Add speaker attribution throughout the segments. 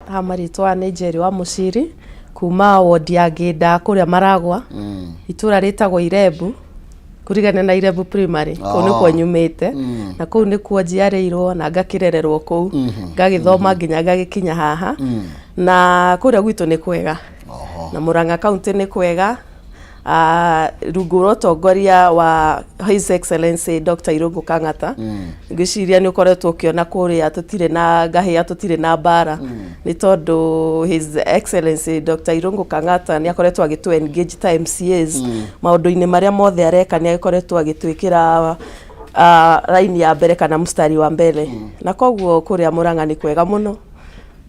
Speaker 1: Ha marĩtwa nĩ Njeri wa Mũciri kuma wodi ya Ngĩnda kũrĩa Maragwa, itũra rĩtagwo Irembu, kũrigania na Irembu Primary. Kũu nĩkuo nyumĩte na kũu nĩkuo njiarĩirwo na ngakĩrererwo kũu, ngagĩthoma nginya ngagĩkinya haha. Na kũrĩa gwitũ nĩ kwega na Murang'a County nĩ kwega, rungu rwa ũtongoria wa His Excellency Dr. Irũngũ Kang'ata. Ngwĩciria nĩ ũkoretwo ũkĩona kũrĩa tũtirĩ na ngahĩa, tũtirĩ na mbara, nĩ tondũ His Excellency Dr. Irũngũ Kang'ata nĩ akoretwo agĩtũ engage ta MCAs maũndũ-inĩ marĩa mothe areka. Nĩ akoretwo agĩtwĩkĩra raini ya mbere kana mstari wa mbere, na koguo kũrĩa Murang'a nĩ kwega mũno.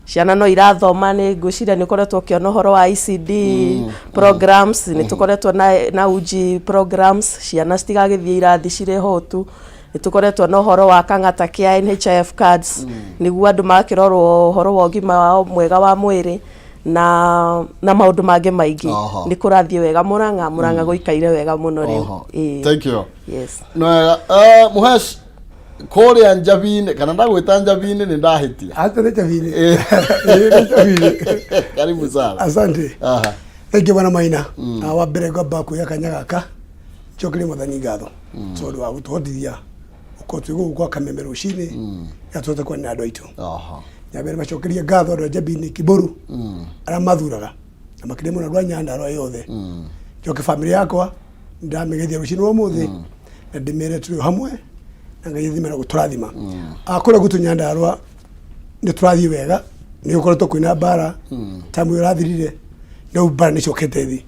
Speaker 1: Ciana no irathoma. Nĩ ngwĩciria nĩ ũkoretwo ũkĩona ũhoro wa ECD programs, nĩ tũkoretwo na uji programs, ciana citigagĩthiĩ irathi cirĩ hũtu. Nĩ tũkoretwo na ũhoro wa Kang'ata kĩa NHIF cards, nĩguo andũ magakĩrorwo ũhoro wa ũgima wao mwega wa mwĩrĩ na maũndũ mangĩ maingĩ. Nĩ kũrathiĩ wega Mũrang'a. Mũrang'a gũikaire wega mũno rĩu. Ĩĩ.
Speaker 2: Thank you.
Speaker 1: Yes.
Speaker 2: Nĩwega. Mũhesh kũrĩa Njabinĩ, kana ndagwĩta Njabinĩ nĩ ndahĩtia?
Speaker 3: Hata nĩ Njabinĩ. Ĩĩ, nĩ Njabinĩ.
Speaker 2: Karibu sana.
Speaker 3: Asante. Thank you, bwana Maina. Wa mbere ngwamba kuoya kanya gaka njokerie Mwathani ngatho tondũ wa gũtũhotithia gũkorwo twĩ gũkũ gwa Kameme rũcinĩ ya tũhote kuona andũ aitũ. Nyambere macokerie ngatho andũ a Njabinĩ Kiburu arĩa mathuraga na makĩria mũno andũ a Nyandarua yothe. Njoke bamĩrĩ yakwa ndamĩgeithia rũcinĩ rwa ũmũthĩ na ndĩmere tũrĩ o hamwe na Ngai athime na gũtũrathima. Kũrĩa gwitũ Nyandarua nĩ tũrathiĩ wega. Nĩ gũkoretwo kwĩna mbara tamu ĩyo ĩrathirire, rĩu mbara nĩ icokete thĩ.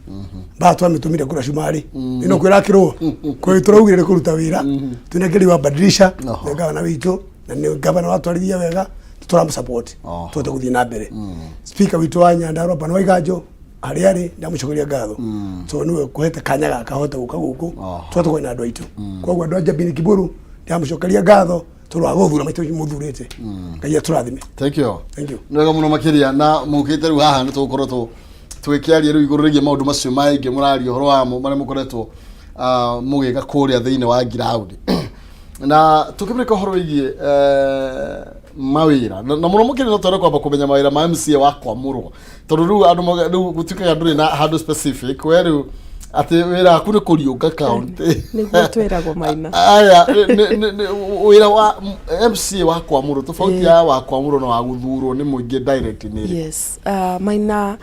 Speaker 3: Mbara twamĩtũmire kũrĩa cumarĩ ĩno kwĩrakĩrwo kũrĩa tũraugire nĩ kũruta wĩra twĩna Ngeri wa Badilisha nĩ gavana witũ na nĩ gavana watwarithia wega, tũramũsupport tũhote gũthiĩ na mbere. Speaker witũ wa Nyandarua, Bwana Waiganjo, harĩa arĩ ndamũcokeria ngatho tondũ nĩwe kũhete kanya gaka hote gũka gũkũ tũhote kwaria na andũ aitũ. Koguo andũ a Njabini Kiburu, ndamũcokeria ngatho tondũ wa gũthura maitũ mũthurĩte. Ngai atũrathime.
Speaker 2: Thank you.
Speaker 3: Thank you.
Speaker 2: Nĩ wega mũno makĩria na mũkĩte rĩu haha nĩ tũgũkorwo tũgĩkĩaria rĩu igũrũ rĩgiĩ maũndũ macio maingĩ mũraria ũhoro wamo marĩa mũkoretwo mũgĩka kũrĩa thĩinĩ wa ground, na tũkĩmũrĩka ũhoro wĩgiĩ mawĩra na mũno mũkĩria no twende kwamba kũmenya mawĩra ma MCA wa kwamũrwo, tondũ rĩu andũ rĩu gũtuĩkaga ndũrĩ na handũ specific we rĩu atĩ wĩra waku nĩ kũriũnga county.
Speaker 1: Nĩguo twĩragwo, Maina.
Speaker 2: Aya, wĩra wa MCA wa kwamũrwo, tofauti ya wa kwamũrwo na wa gũthurwo nĩ mũingĩ direct nĩ ĩrĩkũ?
Speaker 1: Yes, Maina,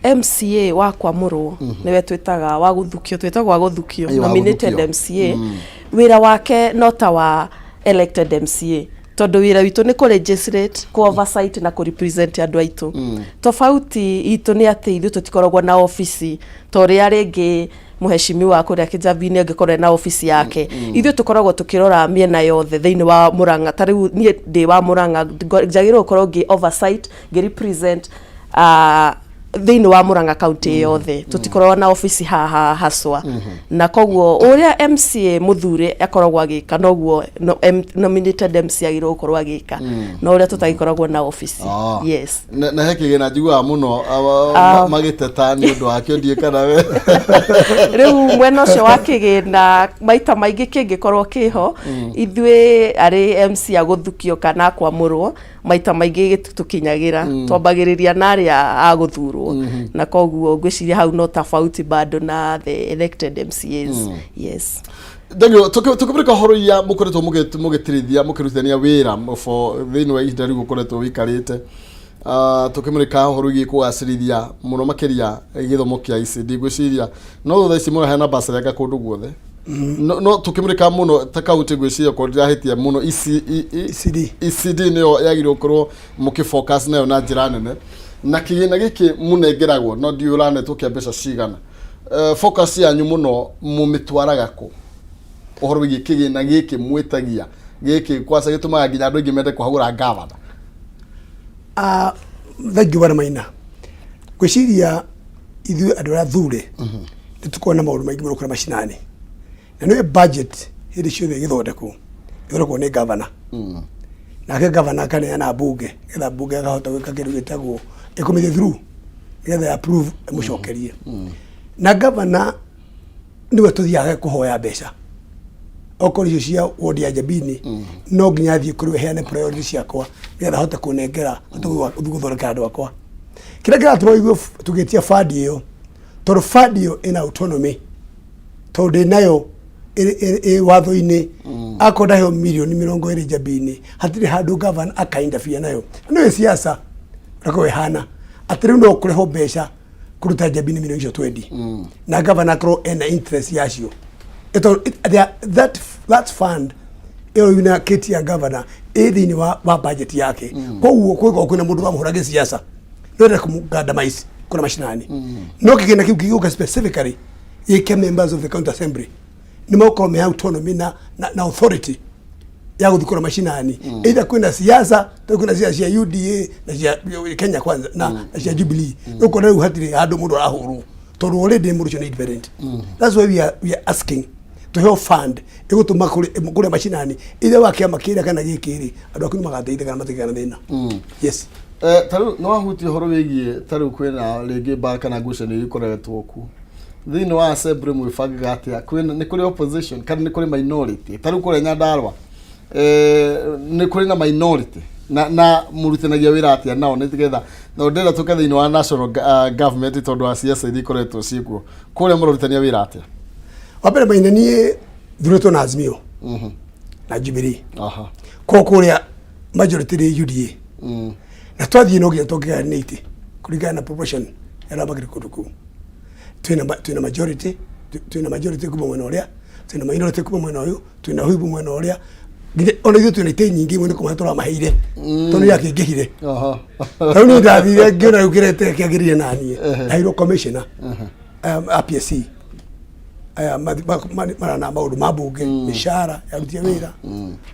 Speaker 1: MCA wa kwamũrwo nĩwe twĩtaga wa gũthukio, twĩtagwo wa gũthukio.
Speaker 2: Ĩ, wa
Speaker 1: nominated
Speaker 2: gũthukio.
Speaker 1: MCA wĩra wake no ta wa elected MCA, tondũ wĩra witũ nĩ kũ legislate, kũ oversight na kũ represent andũ aitũ. Tofauti itũ nĩ atĩ ithuĩ tũtikoragwo na obici ta ũrĩa rĩngĩ mũheshimiwa kũrĩa Kĩjabinĩ angĩkorwo na obici yake. Ithuĩ tũkoragwo tũkĩrora mĩena yothe thĩinĩ wa Murang'a. Ta rĩu niĩ ndĩ wa Murang'a, njagĩrĩirwo gũkorwo ngĩ oversight, ngĩ represent thĩinĩ wa Murang'a County yothe. Tũtikoragwo na obici haha haswa, na koguo ũrĩa MCA mũthure akoragwo agĩka noguo no, nominated MCA agĩrĩirwo gũkorwo agĩka, no ũrĩa tũtagĩkoragwo na obici. Yes.
Speaker 2: Na he kĩgĩna njiguaga mũno magĩteta nĩ ũndũ wakĩo, ndiĩ kana we.
Speaker 1: Rĩu mwena ũcio wa kĩgĩna, maita maingĩ kĩngĩkorwo kĩho, ithuĩ arĩ MC a gũthukio kana kwamũrwo, maita maingĩ gĩtũkinyagĩra. Twambagĩrĩria na arĩa a gũthurwo, na koguo ngwĩciria hau no tofauti bado na the elected MCAs. Yes.
Speaker 2: Thank you. Tũkĩmũrĩka ũhoro iria mũkoretwo mũgĩtirithia mũkĩrutithania wĩra for thĩinĩ wa ihinda rĩu ũkoretwo wĩikarĩte, tũkĩmũrĩka ũhoro wĩgiĩ kũgacĩrithia mũno makĩria gĩthomo kĩa ECD, ngwĩciria no thutha ici mũraheana basarĩ anga kũndũ guothe, no tũkĩmũrĩka mũno ta kaunti, ngwĩciria okorwo ndirahĩtia mũno EC,
Speaker 3: ECD.
Speaker 2: ECD nĩyo yagĩrĩirwo gũkorwo mũkĩfocus nayo na njĩra nene, na kĩgĩna gĩkĩ mũnengeragwo no ndiũĩ ũranetwo kĩa mbeca cigana. Focus yanyu mũno mũmĩtwaraga kũ ũhoro wĩgiĩ kĩgĩna gĩkĩ mwĩtagia gĩkĩ kwaca gĩtũmaga nginya andũ aingĩ mende kũhagũra gavana?
Speaker 3: Thank you, bwana Maina. Ngwĩciria ithuĩ andũ arĩa thure nĩ tũkoragwo na maũndũ maingĩ mũno kũrĩa macinani, na nĩwe budget hĩndĩ ciothe ĩgĩthondekwo ĩthondekwo nĩ gavana, nake gavana akaneana mbunge nĩgetha mbunge akahota gwĩka kĩndũ gĩtagwo ĩkũmĩthiĩ through nĩgetha approve ĩmũcokerie. Na gavana nĩwe tũthiaga kũhoya mbeca. Okorwo icio cia ward ya Njabini, no nginya thiĩ kũrĩ we heane priority ciakwa nĩgetha hote kũnengera, hote gũthondekera andũ akwa. Kĩrĩa kĩratũma ũigue tũgĩtia fund ĩyo, tondũ fund ĩyo ĩna autonomy, tondũ ndĩ nayo ĩ watho-inĩ. Akorwo ndaheo mirioni 20 Njabini, hatirĩ handũ gavana akaindabia nayo. Nĩ siasa ũrĩa ĩhana atĩ rĩu no kũrehwo mbeca kũruta Njabini mirioni icio 20 na gavana akorwo ena interest yacio. That fund ĩyo yuna kiti ya gavana ĩ thĩinĩ wa budget yake. Koguo kwĩkorwo kwĩna mũndũ wamũhũra gĩsiasa no ende kũmũgandamize kũrĩa macinani, no kĩgĩna kĩu kĩgĩũka specifically gĩke members of the county assembly nĩ megũkorwo me autonomy na authority ya gũthiĩ kũrĩa macinani, either kwĩna siasa, tondũ kwĩna siasa cia UDA na cia Kenya Kwanza na cia Jubilee. Ũkona rĩu hatirĩ handũ mũndũ arahũrwo tondũ already mũndũ ũcio nĩ independent. That's why we are asking tũheo fund ĩgũtũma kũrĩa macinani, either wa kĩama kĩrĩa kana gĩkĩ rĩ, andũ aku nĩ magateithĩka na matigana thĩna, yes.
Speaker 2: Ta rĩu nĩ wahutia ũhoro wĩgiĩ ta rĩu kwĩna rĩngĩ mbara kana ngucanio iria ikoretwo kuo thĩinĩ wa assembly. Mwĩbangaga atĩa? Kwĩna nĩ kũrĩ opposition kana nĩ kũrĩ minority? Ta rĩu kũrĩa Nyandarua, nĩ kũrĩ na minority na mũrutithanagia wĩra atĩa nao nĩ getha na ndĩrenda tũke thĩinĩ wa national government, tondũ wa siasa iria ikoretwo ciĩkuo kũrĩa, mũrarutithania wĩra atĩa?
Speaker 3: Wa mbere, Maina, niĩ thurĩtwo na Azimio na Jubilee. Koguo kũrĩa majority nĩ UDA na twathiĩ no nginya tũngĩgayania itĩ kũringana na proportion ya arĩa makĩrĩ kũndũ kũu. Twĩna majority kuma mwena ũrĩa, twĩna minority kuma mwena ũyũ, twĩna huibu mwena ũrĩa. Nginya ona ithuĩ twĩna itĩ nyingĩ imwe nĩ kũmahe tũramaheire tondũ nĩ yakĩingĩhire. Rĩu niĩ ndathire ngĩona rĩu kĩrĩa kĩagĩrĩire naniĩ ndaheirwo commissioner aya a PSC aya marana maũndũ ma mbunge, mĩcara ya aruti a wĩra,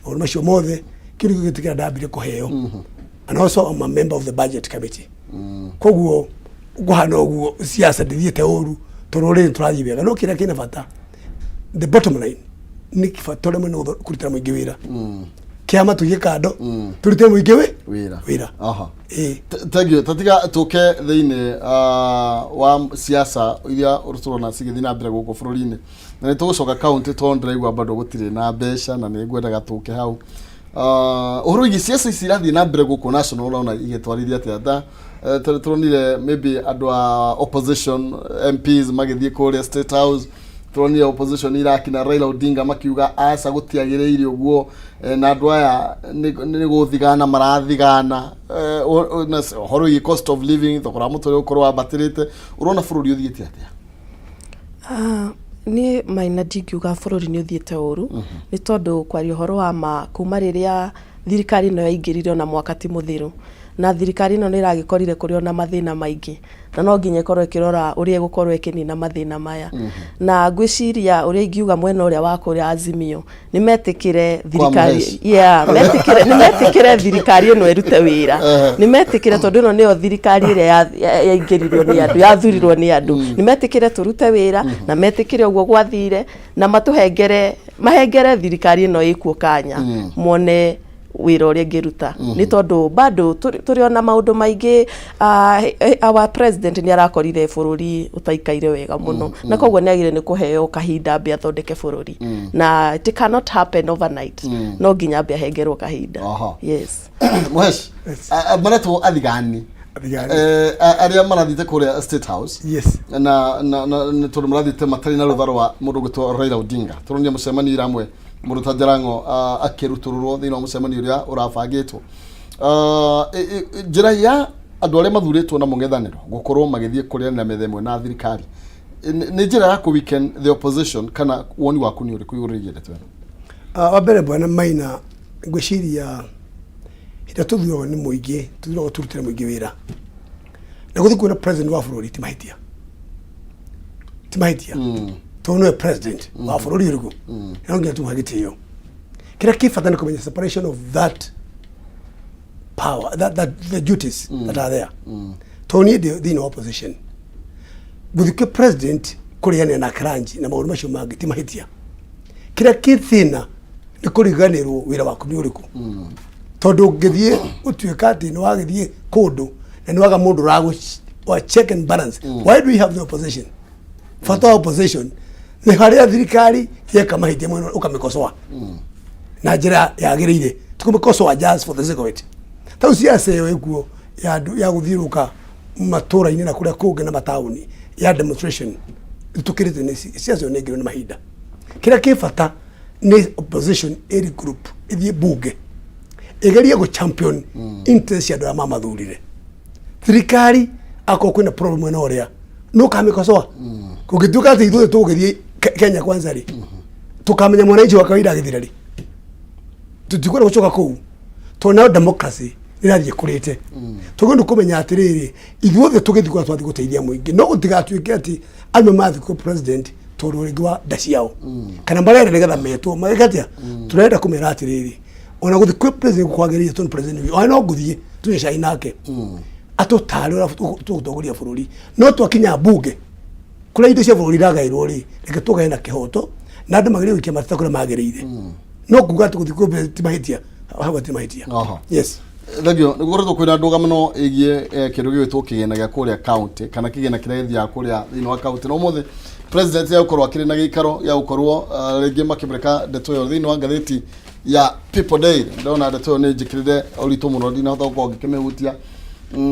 Speaker 3: maũndũ macio mothe. Kĩu nĩkĩo gĩtĩ kĩrĩa ndambire kũheo, and also I'm a member of the budget committee. Koguo ngũhana ũguo, siasa ndĩthiĩte ũru tondũ rĩrĩ tũrathiĩ wega, no kĩrĩa kĩna bata, the bottom line, nĩ bata ũrĩa mũnene kũrutĩra mũingĩ wĩra. Kĩama tũige kando, tũrutĩre mũingĩ
Speaker 2: wĩra.
Speaker 3: Wĩra. Ĩĩ.
Speaker 2: Thank you. Tatiga tũke thĩinĩ wa siasa iria tũrona cigĩthiĩ na mbere gũkũ bũrũri-inĩ, na nĩ tũgũcoka kaunti tondũ ndĩraigua bado gũtirĩ na mbeca na nĩ ngwendaga tũke hau. Ũhoro wĩgiĩ siasa ici irathiĩ na mbere gũkũ national, ũrona igĩtwarithia atĩa? Ta tũronire maybe andũ a opposition MPs magĩthiĩ kũrĩa State House, tũronire opposition irakina Raila Odinga makiuga aca gũtiagĩrĩire ũguo, na andũ aya nĩ gũthigana marathigana. Na ũhoro wĩgiĩ cost of living, thogora wa mũtũrĩre ũkorwo wambatĩrĩte, ũrona bũrũri ũthiĩte atĩa?
Speaker 1: Ah, niĩ Maina ndingiuga bũrũri nĩ ũthiĩte ũru, nĩ tondũ kwaria ũhoro wa ma, kuma rĩrĩa thirikari ĩno yaingĩrire, ona mwaka ti mũthiru, na thirikari ĩno nĩ ĩragĩkorire kũrĩ ona mathĩna maingĩ, na no nginya ĩkorwo ĩkĩrora ũrĩa ĩgũkorwo ĩkĩnina mathĩna maya. Na ngwĩciria ũrĩa ingiuga, mwena ũrĩa wa kũrĩa Azimio nĩ metĩkĩre thirikari
Speaker 2: Mũheci.
Speaker 1: Yeah, metĩkĩre, nĩ metĩkĩre thirikari ĩno ĩrute wĩra. Nĩ metĩkĩre, tondũ ĩno nĩyo thirikari ĩrĩa yaingĩririo nĩ andũ, yathurirwo nĩ andũ. Nĩ metĩkĩre tũrute wĩra na metĩkĩre ũguo gwathire na matũhengere, mahengere thirikari ĩno ĩkuo kanya mone wĩra ũrĩa ĩngĩruta, nĩ tondũ bado tũrĩ ona maũndũ maingĩ. Our president nĩ arakorire bũrũri ũtaikaire wega mũno, na koguo nĩ agĩrĩire nĩ kũheo kahinda ambe athondeke bũrũri, na it cannot happen overnight. No nginya ambe ahengerwo kahinda. Yes.
Speaker 2: Mũheci.
Speaker 3: Yes.
Speaker 2: Maretwo athigani.
Speaker 3: Athigani.
Speaker 2: Arĩa marathiĩte kũrĩa State House
Speaker 3: Yes.
Speaker 2: na nĩ tondũ marathiĩte matarĩ na rũtha rwa mũndũ ũgwĩtwo Raila Odinga. Tũronire mũcemanio iramwe mũndũ ta Jarango akĩrutũrũrwo thĩinĩ wa mũcemanio ũrĩa ũrabangĩtwo. Njĩra ya andũ arĩa mathurĩtwo na mũng'ethanĩro gũkorwo magĩthiĩ kũrĩa na metha ĩmwe na thirikari nĩ njĩra ya kũ weaken the opposition, kana woni waku nĩ ũrĩkũ igũrũ rĩgiĩ ndeto ĩno?
Speaker 3: Wa mbere, bwana Maina, ngwĩciria hĩndĩ ĩrĩa tũthuragwo nĩ mũingĩ, tũthuragwo tũrutĩre mũingĩ wĩra, na gũthiĩ kuona president wa bũrũri ti mahĩtia, ti mahĩtia, tondũ nĩwe president wa bũrũri ũrĩkũ, na no nginya tũmũhe gĩtĩo. Kĩrĩa kĩ bata nĩ kũmenya separation of that power, that the duties that are there, tondũ niĩ ndĩ thĩinĩ wa opposition, gũthiĩ kwĩ president kũrĩanĩra na karanji na maũndũ macio mangĩ ti mahĩtia. Kĩrĩa kĩ thĩna nĩ kũriganĩrwo wĩra waku nĩ ũrĩkũ, tondũ ũngĩthiĩ ũtuĩka atĩ nĩ wagĩthiĩ kũndũ na nĩ waga mũndũ ũragũ wa check and balance. Why do we have the opposition? Bata wa opposition Nĩ harĩa thirikari yeka mahĩtia mwena ũkamĩkocoa na njĩra yagĩrĩire, ti kũmĩkocoa just for the sake of it. Tau ciaca ĩyo ĩkuo ya andũ ya gũthiũrũrũka matũra-inĩ na kũrĩa kũngĩ na mataũni ya demonstration tũkĩrĩte nĩ ciaca ĩyo nĩ ngĩrwo nĩ mahinda. Kĩrĩa kĩ bata nĩ opposition ĩrĩ group ĩthiĩ bunge ĩgerie gũ champion interest cia andũ arĩa mamathurire. Thirikari akorwo kwĩna problem mwena ũrĩa no kamĩkocoa kũngĩtuĩka atĩ ithuĩ tũgũgĩthiĩ Kenya kwanza rĩ, tũkamenya mwananchi wa kawaida agĩthira rĩ, tũtikwenda gũcoka kũu tondũ nayo democracy nĩrathiĩ ĩkũrĩte. Tũgĩrĩirwo nĩ kũmenya atĩrĩrĩ, ithuothe tũgĩthiĩ kũrĩa twathiĩ gũteithia mũingĩ, no gũtigatuĩke atĩ amwe mathiĩ kwĩ president tondũ rĩngĩ wa nda ciao kana marenda nĩgetha metwo magĩka atĩa. Tũrenda kũmera atĩrĩrĩ, ona gũthiĩ kwĩ president kwagĩrĩire tondũ president witũ ona no ngũthiĩ tunyue cai nake atũtare ũrĩa tũgũtongoria bũrũri, no twakinya mbunge kũrĩa indo cia bũrũri iragaĩrwo rĩ, reke tũgae na kĩhoto na andũ magĩrĩire gũikia mateta kũrĩa magĩrĩire, no kuga atĩ gũthiĩ kwĩ president ti mahĩtia, hau hatirĩ mahĩtia. Yes.
Speaker 2: Thengio. Nĩ gũkoretwo kwĩna ndũgamano ĩgiĩ kĩndũ gĩgwĩtwo kĩgĩna gĩa kũrĩa county kana kĩgĩna kĩrĩa gĩthiaga kũrĩa thĩinĩ wa county, na ũmũthĩ president ya gũkorwo akĩrĩ na gĩikaro gĩa gũkorwo rĩngĩ makĩmũrĩka ndeto ĩyo thĩinĩ wa ngathĩti ya People Daily. Ndona ndeto ĩyo nĩ njĩkĩrĩre ũritũ mũno, ndinahota gũkorwo ngĩkĩmĩhutia.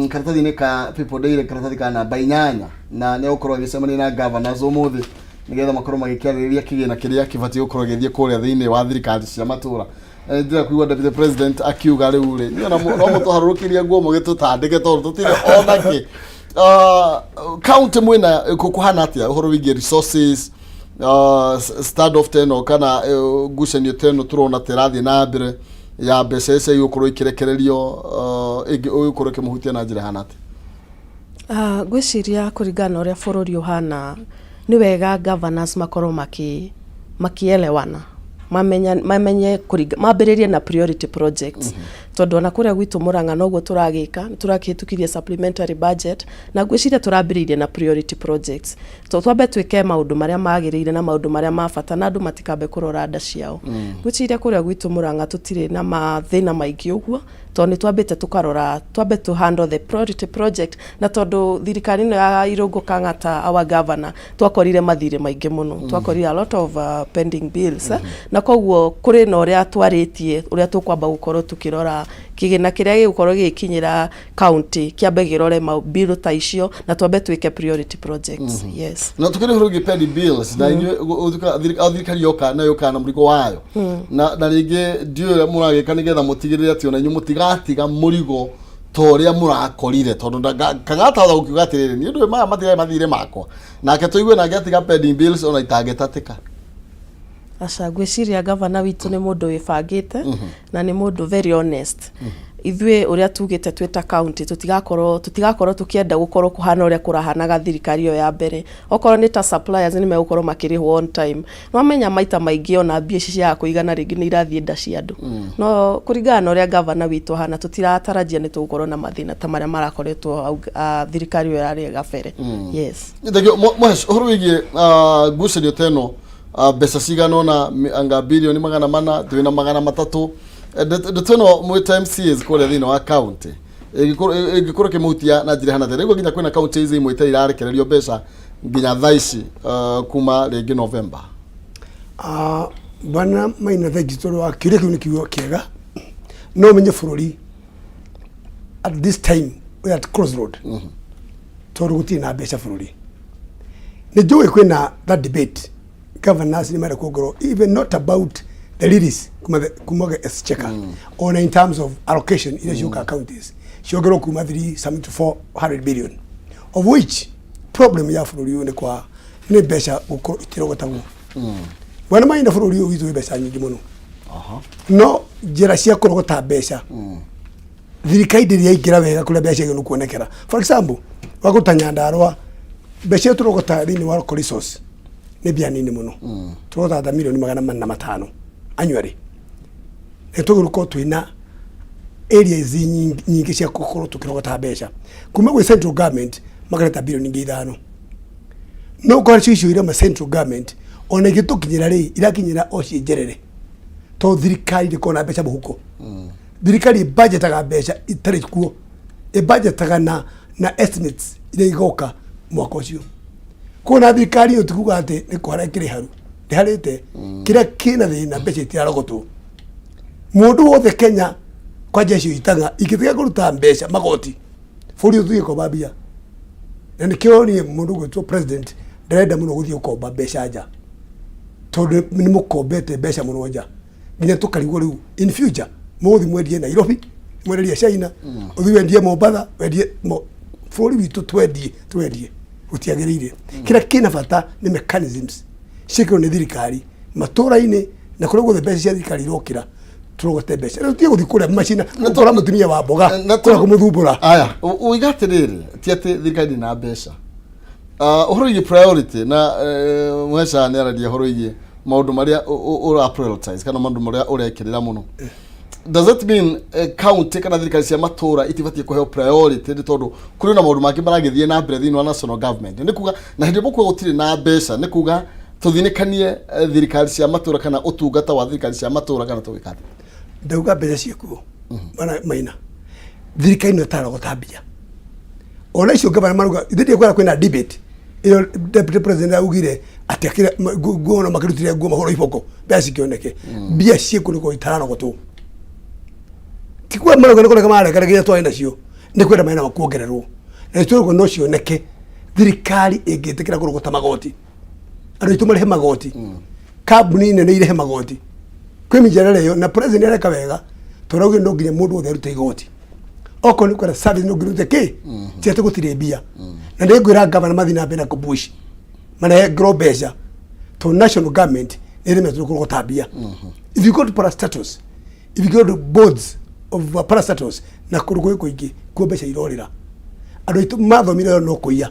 Speaker 2: Karatathi-inĩ ka People Daily, karatathi ka namba 8, na nĩ egũkorwo agĩcemania na governors ũmũthĩ nĩgetha makorwo magĩkĩarĩrĩria kĩgĩna kĩrĩa kĩbatiĩ gũkorwo gĩgĩthiĩ kũrĩa thĩinĩ wa thirikari cia matũra. Ndĩrenda kũigua deputy president akiuga rĩu rĩ, niĩ ona no mũtũharũrũkĩrie nguo mũgĩtũtandĩke tondũ tũtirĩ ona kĩ. County mwĩna kũhana atĩa ũhoro wĩgiĩ resources, stand off ta ĩno kana ngucanio ta ĩno tũrona ta ĩrathiĩ na mbere ya mbeca icio igũkorwo ikĩrekererio, ĩgũkorwo ĩkĩmũhutia na njĩra ĩhana atĩa?
Speaker 1: Ngwĩciria kũringana na ũrĩa bũrũri ũhana, nĩ wega governors makorwo makĩelewana, mamenye mambĩrĩrie na priority projects, tondũ ona kũrĩa gwitũ Mũrang'a noguo tũragĩka, nĩ tũrakĩhĩtũkirie supplementary budget na ngwĩciria tũrambĩrĩirie na priority projects. So twambe twĩke maũndũ marĩa magĩrĩire na maũndũ marĩa ma bata na andũ matikambe kũrora nda ciao. Ngwĩciria kũrĩa gwitũ Mũrang'a tũtirĩ na mathĩna maingĩ ũguo, tondũ nĩ twambĩte tũkarora twambe tũ handle the priority project, na tondũ thirikari ĩno ya Irũngũ Kang'ata, our governor, twakorire mathirĩ maingĩ mũno, twakorire a lot of pending bills, na koguo kũrĩ na ũrĩa twarĩtie ũrĩa tũkwamba gũkorwo tũkĩrora kĩgĩna kĩrĩa gĩgũkorwo gĩgĩkinyĩra county kĩambe kĩrore bill ta icio na twambe twĩke priority projects. Yes.
Speaker 2: Na tukĩrĩ ũhoro wĩgiĩ pending bills na inyuĩ thirikari yoka na yoka na mũrigo wayo na rĩngĩ ndiũĩ ũrĩa mũragĩka nĩgetha mũtigĩrĩre atĩ ona inyuĩ mũtigatiga mũrigo ta ũrĩa mũrakorire, tondũ Kang'ata hota gũkiuga atĩrĩrĩ, niĩ ndũĩ maya matirarĩ mathirĩ makwa, nake tũigue nake atiga pending bills ona itangĩtatĩka.
Speaker 1: Aca, ngwĩciria gavana witũ nĩ mũndũ wĩbangĩte na nĩ mũndũ very honest. Ithuĩ ũrĩa tugĩte twĩ ta county, tũtigakorwo tũkĩenda gũkorwo kũhana ũrĩa kũrahanaga thirikari ĩyo ya mbere. Okorwo nĩ ta suppliers, nĩ megũkorwo makĩrĩhwo on time. Nwamenya maita maingĩ ona mbia ici ciaga kũigana rĩngĩ nĩ irathiĩ nda cia andũ, no kũringana na ũrĩa gavana witũ ahana, tũtiratarajia nĩ tũgũkorwo na mathĩna ta marĩa marakoretwo hau, thirikari ĩyo yarĩ gabere. Yes.
Speaker 2: Thengio. Mũhesh, ũhoro wĩgiĩ ngucanio ta ĩno, mbeca cigana ũna, anga birioni 400 twĩna 300, ndeto ĩno mwĩ ta MCAs kũrĩa thĩinĩ wa county ĩngĩkorwo ĩkĩmũhutia na njĩra ĩhana atĩa? Rĩu nginya kwĩna counties imwe itarĩ irarekererio mbeca nginya thaa ici, kuma rĩngĩ November.
Speaker 3: Bwana Maina, thengi tondũ wa kĩũria kĩu, nĩ kiugo kĩega. No ũmenye bũrũri at this time we are at crossroad tondũ gũtirĩ na mbeca bũrũri. Nĩ njũĩ kwĩna that debate, governors nĩ marenda kuongererwo, even not about the release kuma the exchequer, ona in terms of allocation iria ciũkaga counties ciongererwo kuma 3 something to 400 billion, of which problem ya bũrũri ũyũ nĩ kwa nĩ mbeca gũkorwo itirogotagwo. Bwana Maina, bũrũri ũyũ witũ wĩ mbeca nyingĩ mũno, no njĩra cia kũrogota mbeca thirikari ndĩrĩ yaingĩra wega kũrĩa mbeca icio nĩ kuonekera. For example, wagũta Nyandarũa, mbeca iria tũrogota thĩinĩ wa local resource nĩ mbia nini mũno, tũrogotaga ta milioni 405 annually. Nĩ tũgũrũ gũkorwo twĩna areas nyingĩ cia gũkorwo tũkĩrogota mbeca kuma gwĩ central government, makareta bilioni ingĩ 5, no ũkora cio icio irauma central government ona igĩtũkinyĩra rĩ, irakinyĩra o ciĩ njerere tondũ thirikari ndĩkoragwo na mbeca mũhuko. Thirikari ĩbajetaga mbeca itarĩ kuo, ĩbajetaga na estimates iria igoka mwaka ũcio. Kuona thirikari ĩyo ti kuga atĩ nĩ kũhara ĩkĩrĩ haru, ndĩharĩte. Kĩrĩa kĩna thĩna, mbeca itirarogotwo. Mũndũ wothe Kenya kwanja icio itanga ingĩtiga kũruta mbeca magoti, bũrũri ũyũ tũthiĩ komba mbia. Na nĩkĩo niĩ mũndũ ũgwĩtwo president ndarenda mũno gũthiĩ gũkomba mbeca nja, tondũ nĩ mũkombete mbeca mũno nja, nginya tũkarigwo rĩu in future mũgũthiĩ mwendie Nairobi, mwenderie China, ũthiĩ wendie Mombatha, wendie bũrũri witũ, twendie twendie gũtiagĩrĩire. Kĩrĩa kĩna bata nĩ mechanisms ciĩkĩrwo nĩ thirikari matũra-inĩ na kũrĩa guothe mbeca cia thirikari irokĩra, tũrogote mbeca. Rĩu tiga gũthiĩ kũrĩa macina gũkora mũtumia wa mboga kũrĩa kũmũthumbũra.
Speaker 2: Aya, uiga atĩrĩrĩ, ti atĩ thirikari ndĩ na mbeca. Ah, ũhoro wĩgiĩ priority na Mũheca nĩ araria ũhoro wĩgiĩ maũndũ marĩa ũra prioritize kana maũndũ marĩa ũrekĩrĩra mũno. Does that mean county kana thirikari cia matũra itibatiĩ kũheo priority nĩ tondũ kũrĩ na maũndũ mangĩ maragĩthiĩ na mbere thĩinĩ wa national government? Nĩ kuga na hĩndĩ ĩmwe kuga gũtirĩ na mbeca, nĩ kuga tũthinĩkanie thirikari cia matũra kana ũtungata wa thirikari cia matũra, kana tũgĩka atĩa?
Speaker 3: Ndauga mbeca ciĩkuo mana maina thirikari no ĩtarogota mbia ona icio ngavana maruga. Ithe ndikwenda kwĩna debate ĩyo. Deputy president augire atĩ akĩra nguo na makĩrutire nguo mahũrwo iboko mbeca cikĩoneke. Mbia ciĩkuo, nĩ itararogotwo. Ti kuga marauga nĩ kũreka mareka nginya twarĩ nacio, nĩ kwenda marenda kuongererwo na itũrũgo no cioneke thirikari ĩngĩtĩkĩra kũrogota magoti, andũ aitũ marĩhe magoti, kambuni nene irehe magoti. Kwĩ mĩjadala ĩyo na president areka wega tondũ augire no nginya mũndũ wothe arute igoti, okorwo nĩ kwenda service no nginya ũrute kĩ. Ti atĩ gũtirĩ mbia, na nĩ ngwĩra gavana mathiĩ na mbere na kũbush manengero mbeca tondũ national government nĩ ĩremetwo kũrogota mbia. If you go to parastatals, if you go to boards of parastatals na kũndũ kũngĩ kũingĩ, kuo mbeca irorĩra. Andũ aitũ mathomire no kũiya,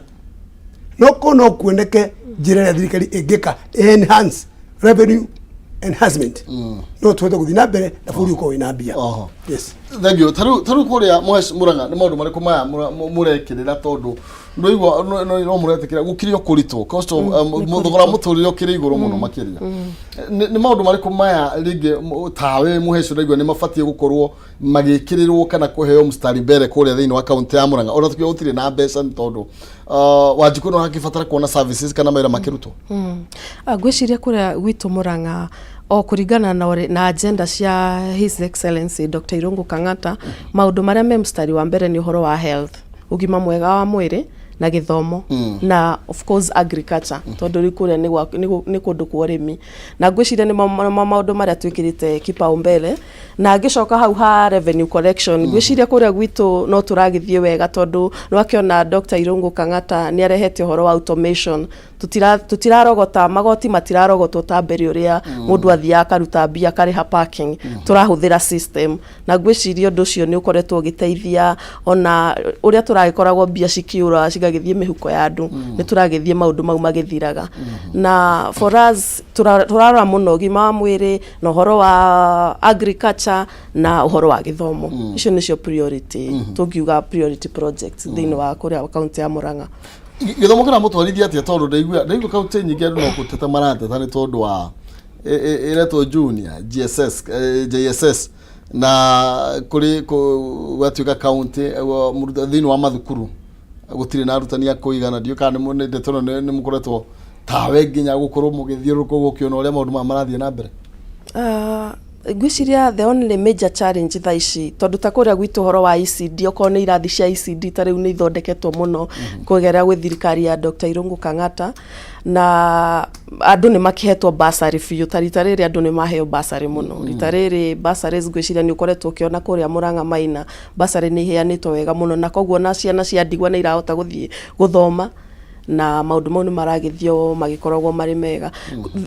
Speaker 3: no ko no kuoneke njĩra ĩrĩa thirikari ĩngĩka enhance revenue enhancement, no tũhote gũthiĩ na mbere na bũrũri ũkorwo wĩna mbia. Yes.
Speaker 2: Thank you. Tarĩu kũrĩa Mũrang'a nĩ maũndũ marĩkũ maya mũrekĩrĩra, tondũ ndũigua no mũretĩkĩra gũkĩrĩ o kũritũ, cost of thogora wa mũtũrĩre ũkĩrĩ igũrũ mũno makĩria. Nĩ maũndũ marĩkũ maya rĩngĩ tawe Mũheci ũraigua nĩ mabatiĩ gũkorwo magĩkĩrĩrwo kana kũheo mstari mbere kũrĩa thĩinĩ wa kaunti ya Murang'a, ona tukiuga gũtirĩ na mbeca, nĩ tondũ Wanjikũ no akĩbatara kuona services kana mawĩra makĩrutwo?
Speaker 1: Ah, ngwĩciria kũrĩa gwitũ Murang'a, o kũringana na agenda cia His Excellency Dr. Irungu Kang'ata, maũndũ marĩa me mũstari wa mbere nĩ ũhoro wa health, ũgima mwega wa mwĩrĩ, na gĩthomo, na of course agriculture, tondũ rĩu kũrĩa nĩ kũndũ kwa ũrĩmi. Na ngwĩciria nĩ maũndũ marĩa twĩkĩrĩte kipaumbele. Na ngĩcoka hau ha revenue collection, ngwĩciria kũrĩa gwitũ no tũragĩthiĩ wega, tondũ nĩwakĩona Dr. Irungu Kang'ata nĩ arehete ũhoro wa automation. Tũtirarogota magoti, matirarogotwo ta mbere ũrĩa mũndũ athiaga akaruta mbia akarĩha parking. Tũrahũthĩra system, na ngwĩciria ũndũ ũcio nĩ ũkoretwo ũgĩteithia ona ũrĩa tũragĩkoragwo mbia cikĩũra cigagĩthiĩ mĩhuko ya andũ. Nĩ tũragĩthiĩ maũndũ mau magĩthiraga, na for us tũrarora mũno ũgima wa mwĩrĩ na ũhoro wa agriculture na ũhoro wa gĩthomo. Icio nĩcio priority, tũngiuga priority projects thĩinĩ wa kũrĩa kaunti ya Murang'a.
Speaker 2: Gĩthomo kĩramũtwarithia atĩa? Tondũ ndaigua kaunti nyingĩ andũ no gũteta marateta nĩ tondũ wa ĩretwo junior GSS, JSS, na kũrĩ gwatuĩka kaunti thĩinĩ wa mathukuru gũtirĩ na arutani a kũigana. Ndiũĩ kana nĩ ndeto ĩno nĩ mũkoretwo tawe nginya gũkorwo mũgĩthiũrũrũka ũguo ũkĩona ũrĩa maũndũ maya marathiĩ na mbere.
Speaker 1: Ah, ngwĩciria the only major challenge thaa ici, tondũ ta kũrĩa gwitũ ũhoro wa ECD, okorwo nĩ irathi cia ECD, ta rĩu nĩ ithondeketwo mũno kũgerera gwĩ thirikari ya Dr. Irungu Kang'ata, na andũ nĩ makĩhetwo bursary biũ. Ta rita rĩrĩ andũ nĩ maheo bursary mũno. Rita rĩrĩ bursaries, ngwĩciria nĩ ũkoretwo ũkĩona kũrĩa Murang'a Maina, bursary nĩ iheanĩtwo wega mũno, na koguo na ciana cia ndigwa nĩ irahota gũthiĩ gũthoma, na maũndũ mau nĩ maragĩthio magĩkoragwo marĩ mega.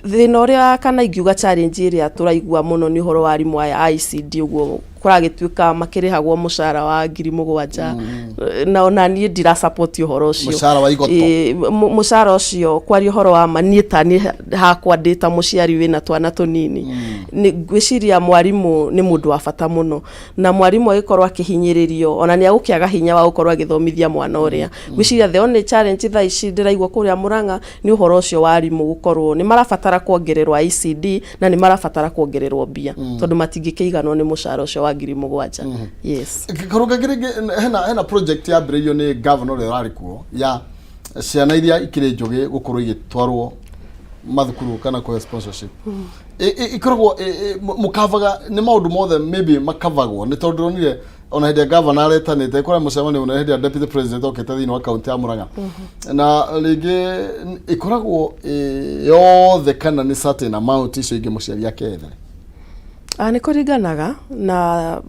Speaker 1: Thĩna ũrĩa kana ingiuga challenge ĩrĩa tũraigua mũno nĩ ũhoro wa arimũ aya a ECD, ũguo kũragĩtuĩka makĩrĩhagwo mũcara wa 7,000, na ona niĩ ndira support ũhoro ũcio.
Speaker 2: Mũcara wa igoto.
Speaker 1: Ĩĩ, mũcara ũcio, kwaria ũhoro wa ma, niĩ ta niĩ hakwa ndĩ ta mũciari wĩna twana tũnini, nĩ ngwĩciria mwarimũ nĩ mũndũ wa bata mũno, na mwarimũ agĩkorwo akĩhinyĩrĩrio ona nĩ agũkĩaga hinya wa gũkorwo agĩthomithia mwana ũrĩa. Ngwĩciria the only challenge thaa ici ndĩraigua kũrĩa Murang'a nĩ ũhoro ũcio wa arimũ gũkorwo nĩ marabatara kuongererwo ICD na nĩ marabatara kuongererwo mbia, tondũ matingĩkĩiganwo nĩ mũcara ũcio wa 7,000. Yes.
Speaker 2: Karũnga rĩngĩ, hena project yambĩrĩirio nĩ governor ũrĩa ũrarĩ kuo ya Ciana iria ikĩrĩ njũgĩ gũkorwo igĩtwarwo mathukuru kana kũhe sponsorship ikoragwo mũkavaga nĩ maũndũ mothe maybe makavagwo, nĩ tondũ ndĩronire ona hĩndĩ ya gavana aretanĩte kũrĩa mũcemanio ona hĩndĩ ya deputy president okĩte thĩinĩ wa kaunti ya Murang'a, na rĩngĩ ĩkoragwo yothe kana nĩ certain amount, icio ingĩ mũciari akethere?
Speaker 1: Nĩ kũringanaga na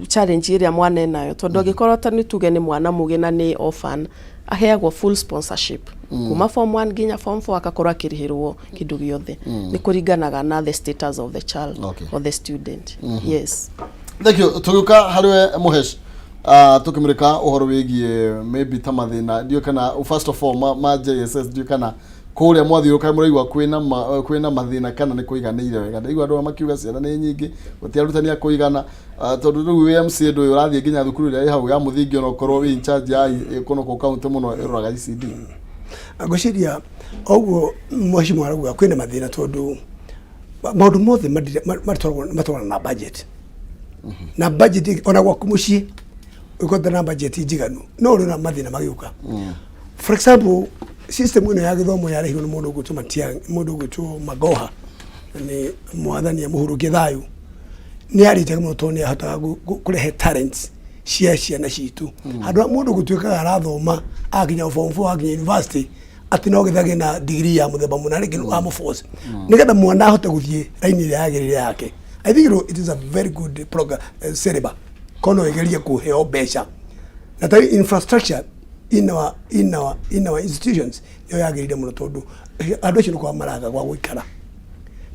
Speaker 1: challenge ĩrĩa mwana enayo, tondũ angĩkorwo ta nĩ tuge nĩ mwana mũgĩ na nĩ orphan, aheagwo full sponsorship kuma form 1 nginya form 4, akakorwo akĩrĩhĩrwo kĩndũ gĩothe. Nĩ kũringanaga na the status of the child or the student, yes.
Speaker 2: Thank you. Tũgĩũka harĩ we Mũhesh, tũkĩmũrĩka ũhoro wĩgiĩ maybe ta mathĩna, ndiũĩ kana first of all ma JSS, ndiũĩ kana kũrĩa mwathiũrũka mũraigua kwĩna mathĩna kana nĩ kũiganĩire wega. Ndaigua andũ makiuga ciana nĩ nyingĩ, gũtirĩ arutani a kũigana. Tondũ rĩu wĩ MC ndũ ũyũ ũrathiĩ nginya thukuru ĩrĩa ĩ hau ya mũthingi, ona ũkorwo wĩ in charge ya kũno kũ kaunti mũno ĩroraga ECD.
Speaker 3: Ngwĩciria oguo mheshimiwa arauga kwĩna mathĩna, tondũ maũndũ mothe matwaragwo na budget, na budget ona gwaku mũciĩ ũkorwo na budget njiganu no ũrĩ na mathĩna magĩũka. For example, system ĩno ya gĩthomo yarehirwo nĩ mũndũ ũgwĩtwo Matiang'i, mũndũ ũgwĩtwo Magoha, na nĩ mwathani amũhurũkie thayũ. Nĩ yarĩ njega mũno tondũ nĩ yahotaga kũrehe talents cia ciana citũ, handũ ha mũndũ gũtuĩkaga arathoma akinya form 4, akinya university, atĩ no gĩthage na degree ya mũthemba mũna, rĩngĩ wa mũforce nĩgetha mwana ahote gũthiĩ raini ĩrĩa yagĩrĩire yake. I think it is a very good program, syllabus kono ĩgerie kũheo mbeca na ta infrastructure in our institutions nĩyo yagĩrĩire mũno, tondũ andũ acio nĩ kwa maraga gwa gũikara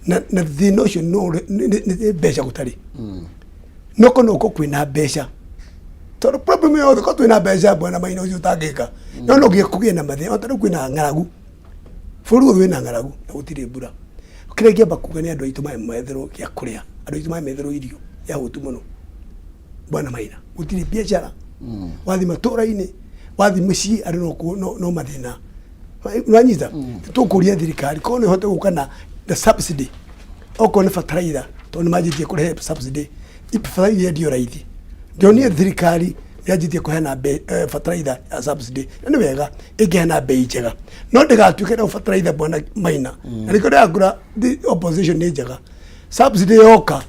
Speaker 3: na thĩna ũcio no nĩ mbeca gũtarĩ, no kono ũko kwĩna mbeca, tondũ problem yothe ko twĩna mbeca, bwana Maina, ũcio ũtangĩka no nginya kũgĩe na mathĩna. O ta rĩu kwĩna ng'aragu bũrũri ũyũ, wĩna ng'aragu na gũtirĩ mbura. Kĩrĩa ingĩamba kuga nĩ andũ aitũ maĩ metherwo gĩa kũrĩa, andũ aitũ maĩ metherwo irio ya hũtu mũno, bwana Maina. Gũtirĩ biacara, wathi matũra-inĩ, wathi mũciĩ, andũ no mathĩna. Nĩwanyita? Tũkũria thirikari korwo nĩ ĩhote gũka na subsidy, okorwo nĩ fertilizer, tondũ nĩ manjĩtie kũrehe subsidy, fertilizer yendio raithi. Ndĩronire thirikari nĩ yanjĩtie kũheana fertilizer ya subsidy, na nĩ wega ĩngĩheana mbei njega, no ndĩgatuĩke na fertilizer, bwana Maina, na nĩkĩo ndĩrakũra the opposition nĩ njega. Subsidy yoka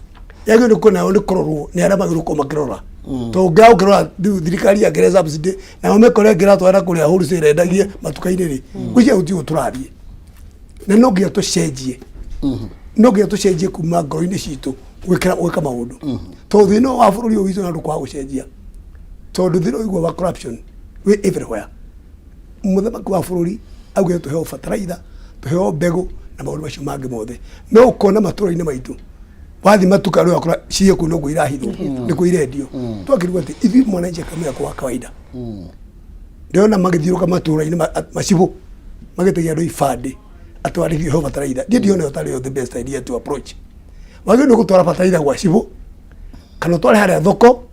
Speaker 3: yagĩrĩirwo nĩ kuona nĩ kũrorwo nĩ arĩa magĩrĩirwo gũkorwo makĩrora, tondũ ũngĩaga gũkĩrora rĩu thirikari yakĩre subsidy nao mekore ĩngĩratwara kũrĩa wholesale endagie matuka-inĩ rĩ, gwĩciria gũtirĩ tũrathiĩ, na no nginya tũcenjie, no nginya tũcenjie kuma ngoro-inĩ citũ gwĩkĩra gwĩka maũndũ, tondũ thĩna wa bũrũri ũyũ witũ na andũ kwaga gũcenjia, tondũ thĩna ũyũ wa corruption wĩ everywhere. Mũthamaki wa bũrũri augire tũheo fertilizer, tũheo mbegũ na maũndũ macio mangĩ mothe, no ũkona matũra-inĩ maitũ wathi matuka rĩu akora ciĩ kũu noguo irahithwo, nĩkuo irendio. Twakĩrigwo atĩ ithuĩ mwananchi akamenya kwa kawaida ndĩrona magĩthiũrũka matũra-inĩ macibũ magĩtegia andũ ibandĩ atwarithie ho bataraitha. Ndiĩ ndiona ĩyo tarĩ yo the best idea to approach. Wagĩrĩirwo nĩ gũtwara bataraitha gwa cibũ kana ũtware harĩa thoko,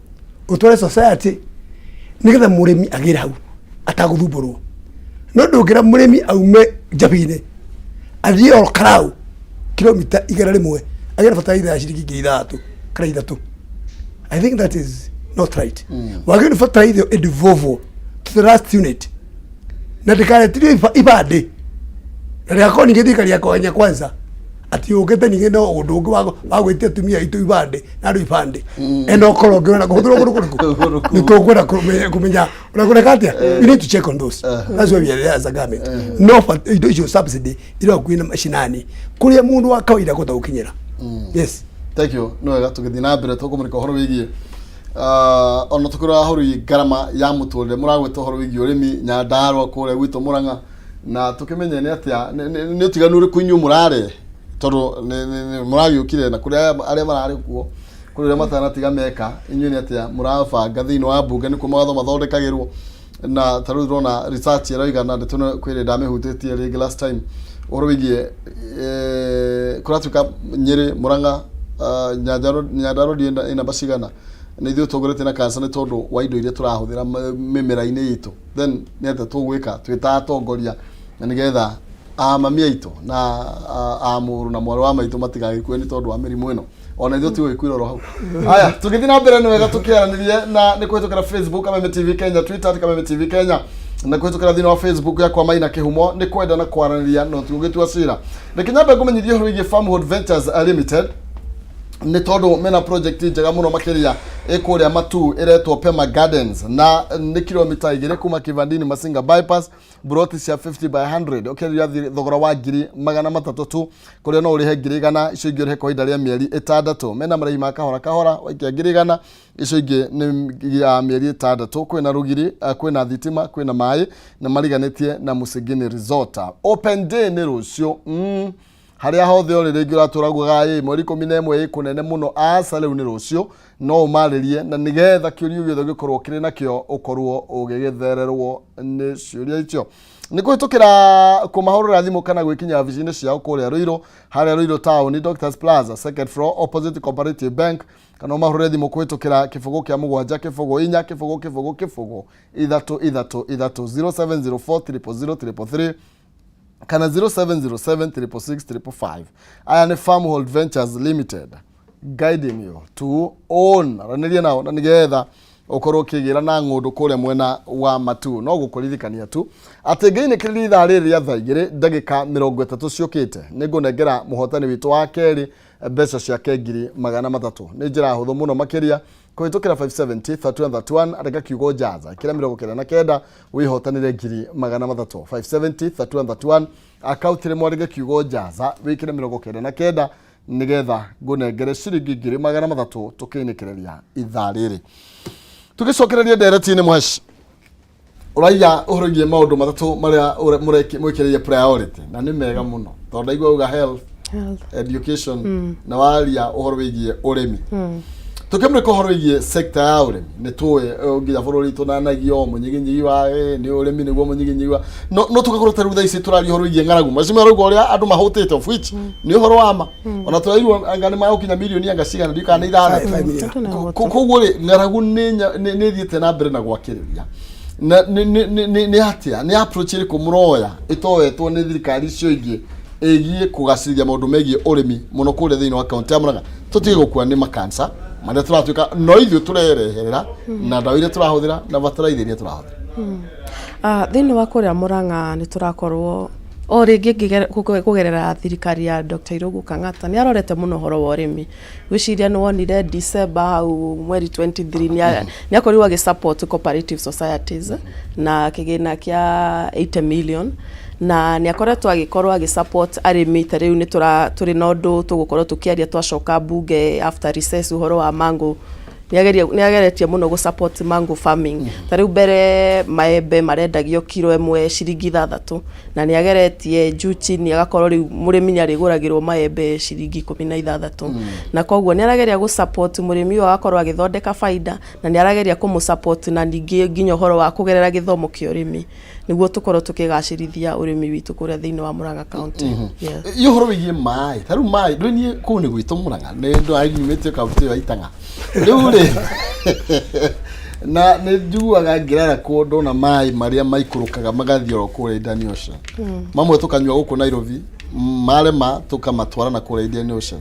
Speaker 3: ũtware society, nĩgetha mũrĩmi agĩre hau atagũthumbũrwo. No ndũngĩra mũrĩmi aume njabinĩ athiĩ oro Karau kilomita 100 agĩre bataraitha ya ciringi 6000 kana 3. I think that is not right. Wagĩrĩirwo nĩ bataraitha ĩyo ĩdevolve to the last unit na ndĩkaretirio ibandĩ na ndĩgakorwo ningĩ thirikari ya Kenya Kwanza atĩ yũkĩte ningĩ no ũndũ ũngĩ wa gwĩtia atumia aitũ ibandĩ na andũ ibandĩ ena ũkorwo ũngĩona kũhũthĩrwo kũndũ kũrĩkũ. Nĩ tũkwenda kũmenya ũrĩa kũreka atĩa. We need to check on those. That's why we are there as a government. No indo icio subsidy irĩ hakuhĩ na macinani kũrĩa mũndũ wa kawaida akũhota gũkinyĩra, yes.
Speaker 2: Thank you. Nĩ wega tũgĩthiĩ na mbere tũkũmũrĩka ũhoro wĩgiĩ ona tũkĩrora ũhoro wĩgiĩ ngarama ya mũtũrĩre, mũragwĩta ũhoro wĩgiĩ ũrĩmi Nyandarua kũrĩa gwitũ Mũrang'a, na tũkĩmenye nĩ atĩa nĩ ũtiganu ũrĩkũ inyuĩ mũrarehe, tondũ mũragĩũkire na kũrĩ arĩa mararĩ kuo, kũrĩ arĩa matanatiga meka. Inyuĩ nĩ atĩa mũrabanga thĩinĩ wa mbunge nĩkuo mawatho mathondekagĩrwo? Na ta rĩu ndĩrona research ĩroiga, na ndeto ĩno kwĩrĩ ndamĩhutĩtie rĩngĩ last time, ũhoro wĩgiĩ kũratuĩka Nyĩrĩ, Mũrang'a, Nyandarua ndiũĩ ĩ namba cigana, nĩ ithuĩ tũtongoretie na cancer nĩ tondũ wa indo iria tũrahũthĩra mĩmera-inĩ itũ. Then nĩ atĩa tũgwĩka twĩ ta atongoria na nĩgetha a mami aitũ na a mũrũ na mwarĩ wa maitũ matigagĩkue nĩ tondũ wa mĩrimũ ĩno, ona ithuĩ tigũgĩkuĩra oro hau? Aya, tũgĩthiĩ na mbere nĩ wega tũkĩaranĩrie na nĩ kũhĩtũkĩra Facebook Kameme TV Kenya, Twitter Kameme TV Kenya. Na kũhĩtũkĩra thĩinĩ wa Facebook yakwa Maina Kĩhumo, nĩ kwenda na kwaranĩria no ti gũgĩtua cira. Reke nyambe ngũmenyithie ũhoro wĩgiĩ Farmhold Ventures Limited, nĩ tondũ mena project njega mũno makĩria ĩ kũrĩa Matu ĩretwo Pema Gardens, na nĩ kilomita 2 kuma Kivandini Masinga bypass, broti cia 50 by 100 ũkĩenderio thogora wa 300,000 tu, kũrĩa no ũrĩhe 100,000, icio ingĩ ũrĩhe kwa ihinda rĩa mĩeri 6. Mena marĩhi ma kahora kahora, waikia 100,000, icio ingĩ nĩ ya mĩeri 6. Kwĩna rũgiri, kwĩna thitima, kwĩna maĩ, na mariganĩtie na Musingini Resort. Open day nĩ rũciũ. Harĩa hothe ũrĩ, rĩngĩ ũratũraguaga ĩ mweri 11 ĩ kũnene mũno, aca, rĩu nĩ rũciũ, no ũmarĩrie na nĩgetha kĩũria gĩothe ũngĩkorwo kĩrĩ nakĩo ũkorwo ũgĩgĩthererwo nĩ ciũria icio, nĩ kũhĩtũkĩra kũmahũrĩra thimũ kana gwĩkinya wabici-inĩ ciao kũrĩa Ruiru, harĩa Ruiru Town, Doctors Plaza, second floor, opposite Cooperative Bank, kana ũmahũrĩre thimũ kũhĩtũkĩra 0 kĩa 7 0 4 0 0 0 3 3 3, 0704 000 333 kana 0707 666 555. Aya nĩ Farmhold Ventures Limited, guiding you to own. Aranĩria nao na nĩgetha ũkorwo ũkĩgĩra na ng'ũndũ kũrĩa mwena wa Matu. No gũkũririkania tu atĩ ngĩinĩkĩrĩria ithaa rĩrĩ rĩa thaa 2 ndagĩka 30 ciũkĩte, nĩ ngũnengera mũhotani witũ wa kerĩ mbeca ciake 300,000. Nĩ njĩra hũthũ mũno makĩria, kũhĩtũkĩra 570 31 31, andĩka kiugo jaza, kĩra 99, wĩhotanĩre 300,000. 570 31 31, akaunti rĩmwe, andĩke kiugo jaza, wĩkĩre 99, nĩgetha ngũnengere ciringi 300,000 tũkĩinĩkĩrĩria ithaa rĩrĩ. Tũgĩcokereria ndereti-inĩ, Mũheci, ũraiga ũhoro wĩgiĩ maũndũ matatũ marĩa mwĩkĩrĩire priority, na nĩ mega mũno tondũ ndaigua uga health,
Speaker 1: Health.
Speaker 2: Education, na waria ũhoro wĩgiĩ ũrĩmi. Tũkĩmũrĩka ũhoro wĩgiĩ sector ya ũrĩmi, nĩ tũĩ nginya bũrũri tũnanagio mũnyiginyigi wa nĩ ũrĩmi, nĩguo mũnyiginyigi wa no tũgakorwo ta rĩu thaa ici tũraria ũhoro wĩgiĩ ng'aragu, macio marauga ũrĩa andũ mahũtĩte, of which nĩ ũhoro wa ma. Ona tũrairwo anga nĩ magũkinya mirioni anga cigana, ndiũ kana nĩ 6.
Speaker 3: Five million.
Speaker 1: Andũ nĩ
Speaker 2: Koguo rĩ, ng'aragu nĩ ĩthiĩte na mbere na gwakĩrĩria, na nĩ atĩa, nĩ approach ĩrĩkũ mũroya ĩtoetwo nĩ thirikari icio ingĩ ĩgiĩ kũgacĩrithia maũndũ megiĩ ũrĩmi mũno kũrĩa thĩinĩ wa kaunti ya Murang'a, tũtige gũkua nĩ makansa marĩa tũratuĩka no ithuĩ tũrereherera na ndawa iria tũrahũthĩra na bataraitha iria tũrahũthĩra?
Speaker 1: Thĩinĩ wa kũrĩa Murang'a nĩ tũrakorwo o rĩngĩ kũgerera thirikari ya Dr. Irũngũ Kang'ata, nĩ arorete mũno ũhoro wa ũrĩmi. Gwĩciria nĩ wonire December hau mweri 23 nĩ akorirwo agĩ support cooperative societies na kĩgĩna kĩa 80 million, na nĩ akoretwo agĩkorwo agĩ support arĩmi. Ta rĩu nĩ tũrĩ na ũndũ tũgũkorwo tũkĩaria twacoka bunge after recess, ũhoro wa mango. Nĩ ageretie mũno gũ support mango farming. Ta rĩu mbere maembe marendagio kiro ĩmwe ciringi 6, na nĩ ageretie juu chini agakorwo rĩu mũrĩmi nĩ arĩgũragĩrwo maembe ciringi 16, na koguo nĩ arageria gũ support mũrĩmi ũyũ agakorwo agĩthondeka baida, na nĩ arageria kũmũ support na ningĩ nginya ũhoro wa kũgerera gĩthomo kĩa ũrĩmi, nĩguo tũkorwo tũkĩgacĩrithia ũrĩmi witũ kũrĩa thĩinĩ wa Murang'a County. Yes.
Speaker 2: Ĩ ũhoro wĩgiĩ maĩ, ta rĩu maĩ ndũĩ niĩ kũu nĩ gwitũ Murang'a, nĩ ndwanyumĩte kaunti ĩyo ya Itang'a rĩu rĩ, na nĩ njiguaga ngĩrara kũndũ ndona maĩ marĩa maikũrũkaga magathiĩ oro kũrĩa Indian Ocean, mamwe tũkanyua gũkũ Nairobi, marema tũkamatwara na kũrĩa Indian Ocean.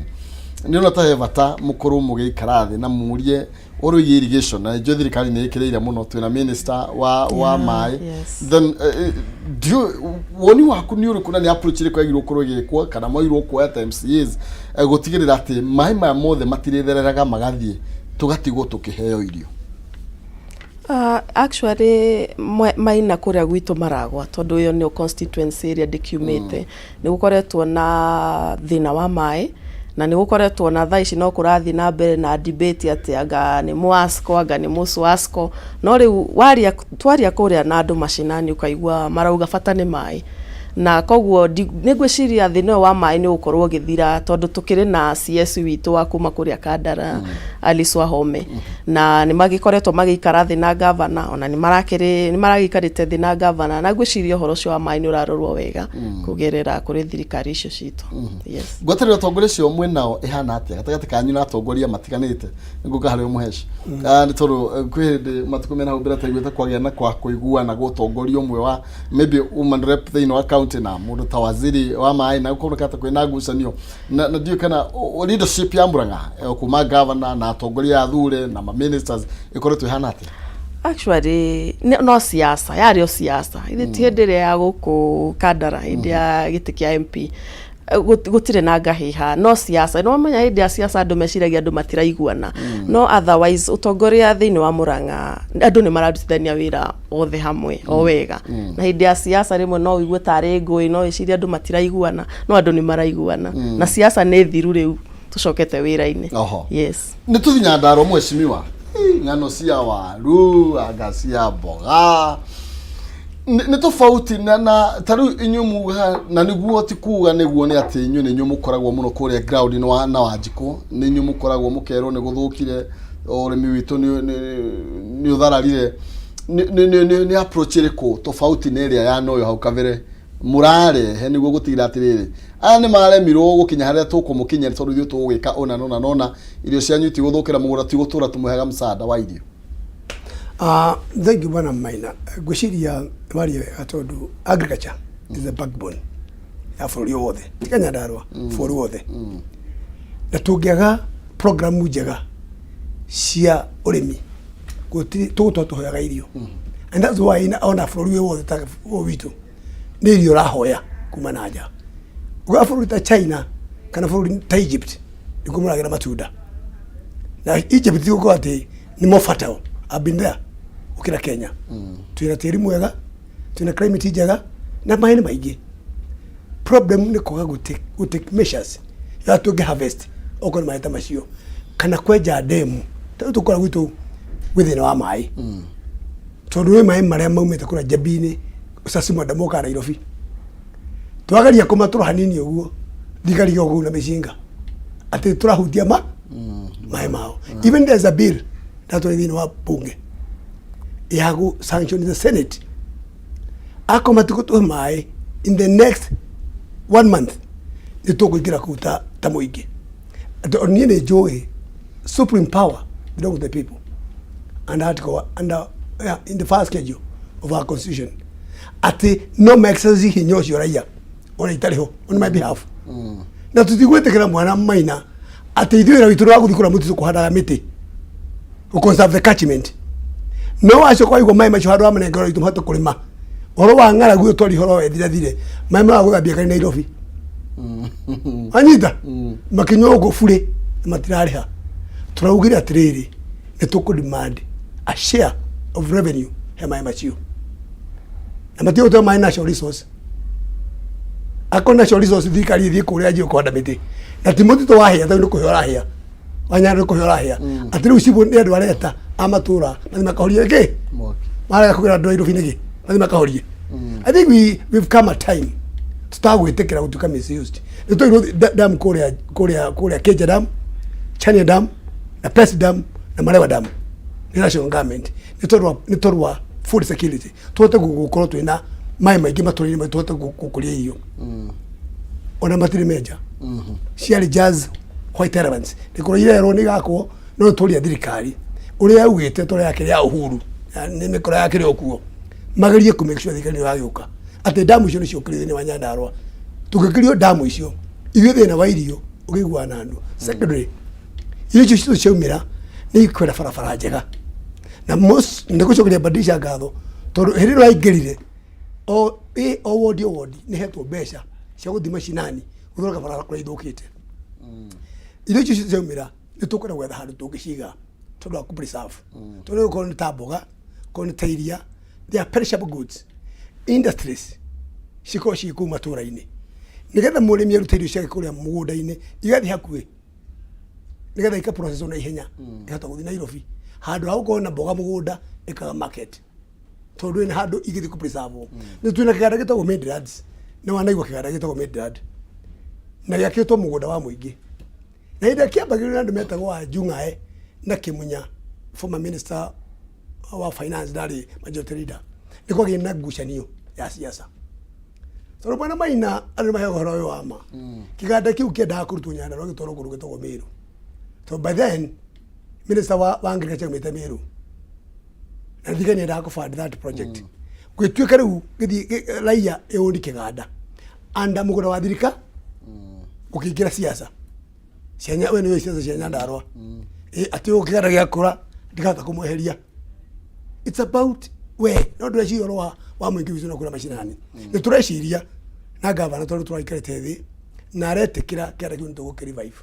Speaker 2: Nĩ ona ta he bata mũkorwo mũgĩikara thĩ na mũrie ũhoro wĩgiĩ irrigation, na njũĩ thirikari nĩ ĩkĩrĩire mũno, twĩna minister wa maĩ. Then woni waku nĩ ũrĩkũ, na nĩ approach ĩrĩkũ yagĩrĩirwo gũkorwo ĩgĩkwo kana mwagĩrĩirwo kuoya ta MCAs gũtigĩrĩra atĩ maĩ maya mothe matirĩthereraga magathiĩ tũgatigwo tũkĩheo irio?
Speaker 1: Actually maina kũrĩa gwitũ Maragwa, tondũ ĩyo nĩyo constituency ĩrĩa ndĩkiumĩte, nĩ gũkoretwo na thĩna wa maĩ, na nĩ gũkoretwo na thaa ici no kũrathiĩ na mbere na debate atĩ anga nĩ Mwasco, anga nĩ Mũswasco. No rĩu waria, twaria kũrĩa na andũ macinani, ũkaigua marauga bata nĩ maĩ, na koguo nĩ ngwĩciria thĩna ũyũ wa maĩ nĩ ũgũkorwo ũgĩthira, tondũ tũkĩrĩ na CS witũ wa kuma kũrĩa Kandara, Alice Wahome, na nĩ magĩkoretwo magĩikara thĩ na gavana, ona nĩ marakĩrĩ nĩ maragĩikarĩte thĩ na gavana, na ngwĩciria ũhoro ũcio wa maĩ nĩ ũrarorwo wega kũgerera kũrĩ thirikari icio citũ. Yes.
Speaker 2: Ngwatanĩro atongoria acio mwĩnao ĩhana atĩa gatagatĩ kanyu na atongoria matiganĩte? Ngũka harĩ Mũheci. Nĩ tondũ kwĩ hĩndĩ matukũ mena hau mbere taiguĩte kwagĩa na kwa kũiguana gũtongoria ũmwe wa maybe woman rep thĩinĩ wa county na mũndũ ta waziri wa maĩ, na gũkoneka ta kwĩna ngucanio, na ndiũĩ kana leadership ya Murang'a, kuma governor na atongoria athure na ma ministers, ĩkoretwo ĩhana atĩa?
Speaker 1: Actually no siasa, yarĩ o siasa. Ithe ti hĩndĩ ĩrĩa ya gũkũ Kandara, hĩndĩ ya gĩtĩ kĩa MP. Gũtirĩ na ngahĩha, no siasa. No menya hĩndĩ ya siasa andũ meciragia andũ matiraiguana. No otherwise ũtongoria thĩinĩ wa Murang'a andũ nĩ mararutithania wĩra othe hamwe o wega. Na hĩndĩ ya siasa rĩmwe no ũigue tarĩ ngũĩ, no wĩcirie andũ matiraiguana, no andũ nĩ maraiguana. Na siasa nĩ thiru rĩu tũcokete wĩra-inĩ.
Speaker 2: Oho.
Speaker 1: Yes.
Speaker 2: Nĩ tũthi Nyandarua mheshimiwa. Ĩ, ng'ano cia waru, anga cia mboga. Nĩ tofauti na ta rĩu inyuĩ mugaga, na nĩguo ti kuga nĩguo nĩ atĩ inyuĩ nĩ inyuĩ mũkoragwo mũno kũrĩa ground nĩ wa, na Wanjikũ, nĩ inyuĩ mũkoragwo mũkerwo nĩ gũthũkire, ũrĩmi witũ nĩ ũthararire. Nĩ approach ĩrĩkũ tofauti na ĩrĩa ya Noyo hau kabere mũrarehe nĩguo gũtigĩrĩra atĩrĩrĩ, aya nĩ maremirwo gũkinya harĩa tũkũmũkinyia tondũ ithuĩ tũgũgĩka ũna na ũna na ũna, irio cianyu itigũthũkĩra mũgũnda, tigũtũra tũmũheaga msaada wa irio?
Speaker 3: Thank you Bwana Maina. Ngwĩciria waria wega tondũ agriculture is the backbone ya bũrũri wothe, tiga Nyandarua, bũrũri wothe. Na tũngĩaga programu njega cia ũrĩmi gũtirĩ tũgũtũra tũhoyaga irio. And that's why ona bũrũri wĩ wothe ta ũyũ witũ nĩ irio ũrahoya kuma na nja. Ũgakora bũrũri ta China kana bũrũri ta Egypt nĩkuo mũragĩra matunda. Na Egypt ti gũkorwo atĩ nĩ more fertile. I've been there gũkĩra Kenya. Twĩna tĩri mwega, twĩna climate njega na maĩ nĩ maingĩ. Problem nĩ kwaga gũ take measures ya tũngĩ harvest okorwo nĩ maĩ ta macio kana kwenja ndemu. Ta rĩu tũkora gwitũ gwĩ thĩna wa maĩ tondũ gwĩ maĩ marĩa maumĩte kũrĩa Njambi-inĩ Sasima mokaga Nairobi. Twageria kũmatũra hanini ũguo thigari igoka kũu na mĩcinga atĩ tũrahutia ma maĩ mao. Even there's a bill ndatwara thĩinĩ wa bunge ya gũ sanction the Senate akorwo matigũtũhe maĩ in the next one month nĩ tũkũingĩra kũu ta mũingĩ. Atĩ niĩ nĩ njũĩ supreme power belongs to the people under article under yeah, in the first schedule of our constitution atĩ no ma exercise hinya ũcio raia ona itarĩ ho on my behalf. Na tũtigwĩtĩkĩra mwana Maina atĩ ithuĩ wĩra witũ nĩ wa gũthiĩ kũrĩa mũtitũ kũhandaga mĩtĩ gũ conserve the catchment, no wacoka waigua maĩ macio handũ wa manengero itũ mahote kũrĩma ũhoro wa ng'aragu ũyũ twari ũhoro wethirathire maĩ ma gũthambia kari Nairobi anyita makinyua gũkũ burĩ na matirarĩha. Tũraugire atĩrĩrĩ, nĩ tũkũ demand a share of revenue he maĩ macio na matigũtũhe maĩ natural resource. Akorwo natural resource thirikari ĩthiĩ kũrĩa anjie kũhanda mĩtĩ na ti mũtitũ wahĩa tondũ nĩ kũhĩa ũrahĩa wanyana nĩ kũhĩa ũrahĩa atĩ rĩu cibũ nĩ andũ areta a matũra mathiĩ makahorie kĩ
Speaker 2: Mwaki.
Speaker 3: Marega kũgĩra andũ a Nairobi nĩkĩ mathiĩ makahorie? I think we've come a time tutagwĩtĩkĩra gũtuĩka misused. Nĩ twairwo dam kũrĩa Keja Dam, Chania Dam na Pes Dam na Marewa Dam nĩ national government nĩ tondũ wa food security, tũhote gũkorwo twĩna maĩ maingĩ matũra-inĩ maitũ, tũhote gũkũria irio. Ona matirĩ menja ciarĩ just white elephants nĩ kũrĩa irerwo nĩ igakwo, no tũria thirikari ũrĩa yaugĩte tũrĩa yakĩrĩ ya Uhuru nĩ mĩkora yakĩrĩ o kuo magerie kũ make sure thirikari nĩ yagĩũka atĩ damu icio nĩ ciũkĩrio thĩinĩ wa Nyandarua. Tũngĩkĩrio damu icio ithuĩ thĩna wa irio ũkĩiguana na andũ. Secondary, irio icio citũ ciaumĩra nĩ ikwenda barabara njega na most nĩ gũcokeria Badilisha ngatho tondũ hĩndĩ ĩrĩa aingĩrire o wodi o wodi nĩ hetwo mbeca cia gũthiĩ macinani gũthondeka barabara kũrĩa ithũkĩte. Irio icio ciaumĩra nĩ tũkwenda gwetha handũ tũngĩciga tondũ wa kũ preserve, tondũ okorwo nĩ ta mboga, okorwo nĩ ta iria, they are perishable goods. Industries cikorwo ciĩ kũu matũra-inĩ nĩgetha mũrĩmi arute irio ciake kũrĩa mũgũnda-inĩ igathiĩ hakuhĩ nĩgetha ika process na ihenya ikahota gũthiĩ Nairobi handũ ha gũkorwo na mboga mũgũnda ĩkaga market tondũ ĩna handũ igĩthiĩ kũ preserve. Nĩ twĩna kĩganda gĩtagwo Midlands, nĩ wanaigua kĩganda gĩtagwo Midland na gĩakĩtwo mũgũnda wa mũingĩ na hĩndĩ ĩrĩa kĩambagĩrĩrio na andũ metagwo a Njung'ae na Kĩmunya, former minister wa finance ndarĩ majority leader, nĩ kwagĩire na ngucanio ya siasa tondũ bwana Maina andũ nĩ maheagwo ũhoro ũyũ wa ma. Kĩganda kĩu kĩendaga kũrutwo Nyandarua gĩtwarwo kũndũ gwĩtagwo Meru tondũ by then minister wa agriculture aumĩte Meru na thirikari nĩ yendaga kũ fund that project. Gwĩtuĩka rĩu gĩthiĩ raia ĩũni kĩganda anda mũgũnda wa thirika gũkĩingĩra siasa cia we nĩũĩ siasa cia Nyandarua. Ĩ, atĩ ũyũ kĩganda gĩakũra ndikahota kũmweheria. It's about we no ndũreciria ũhoro wa wa mũingĩ witũ na kũrĩa macinani. Nĩ tũreciria na gavana tondũ tũraikarĩte thĩ na aretĩkĩra kĩanda kĩu nĩ tũgũkĩ revive.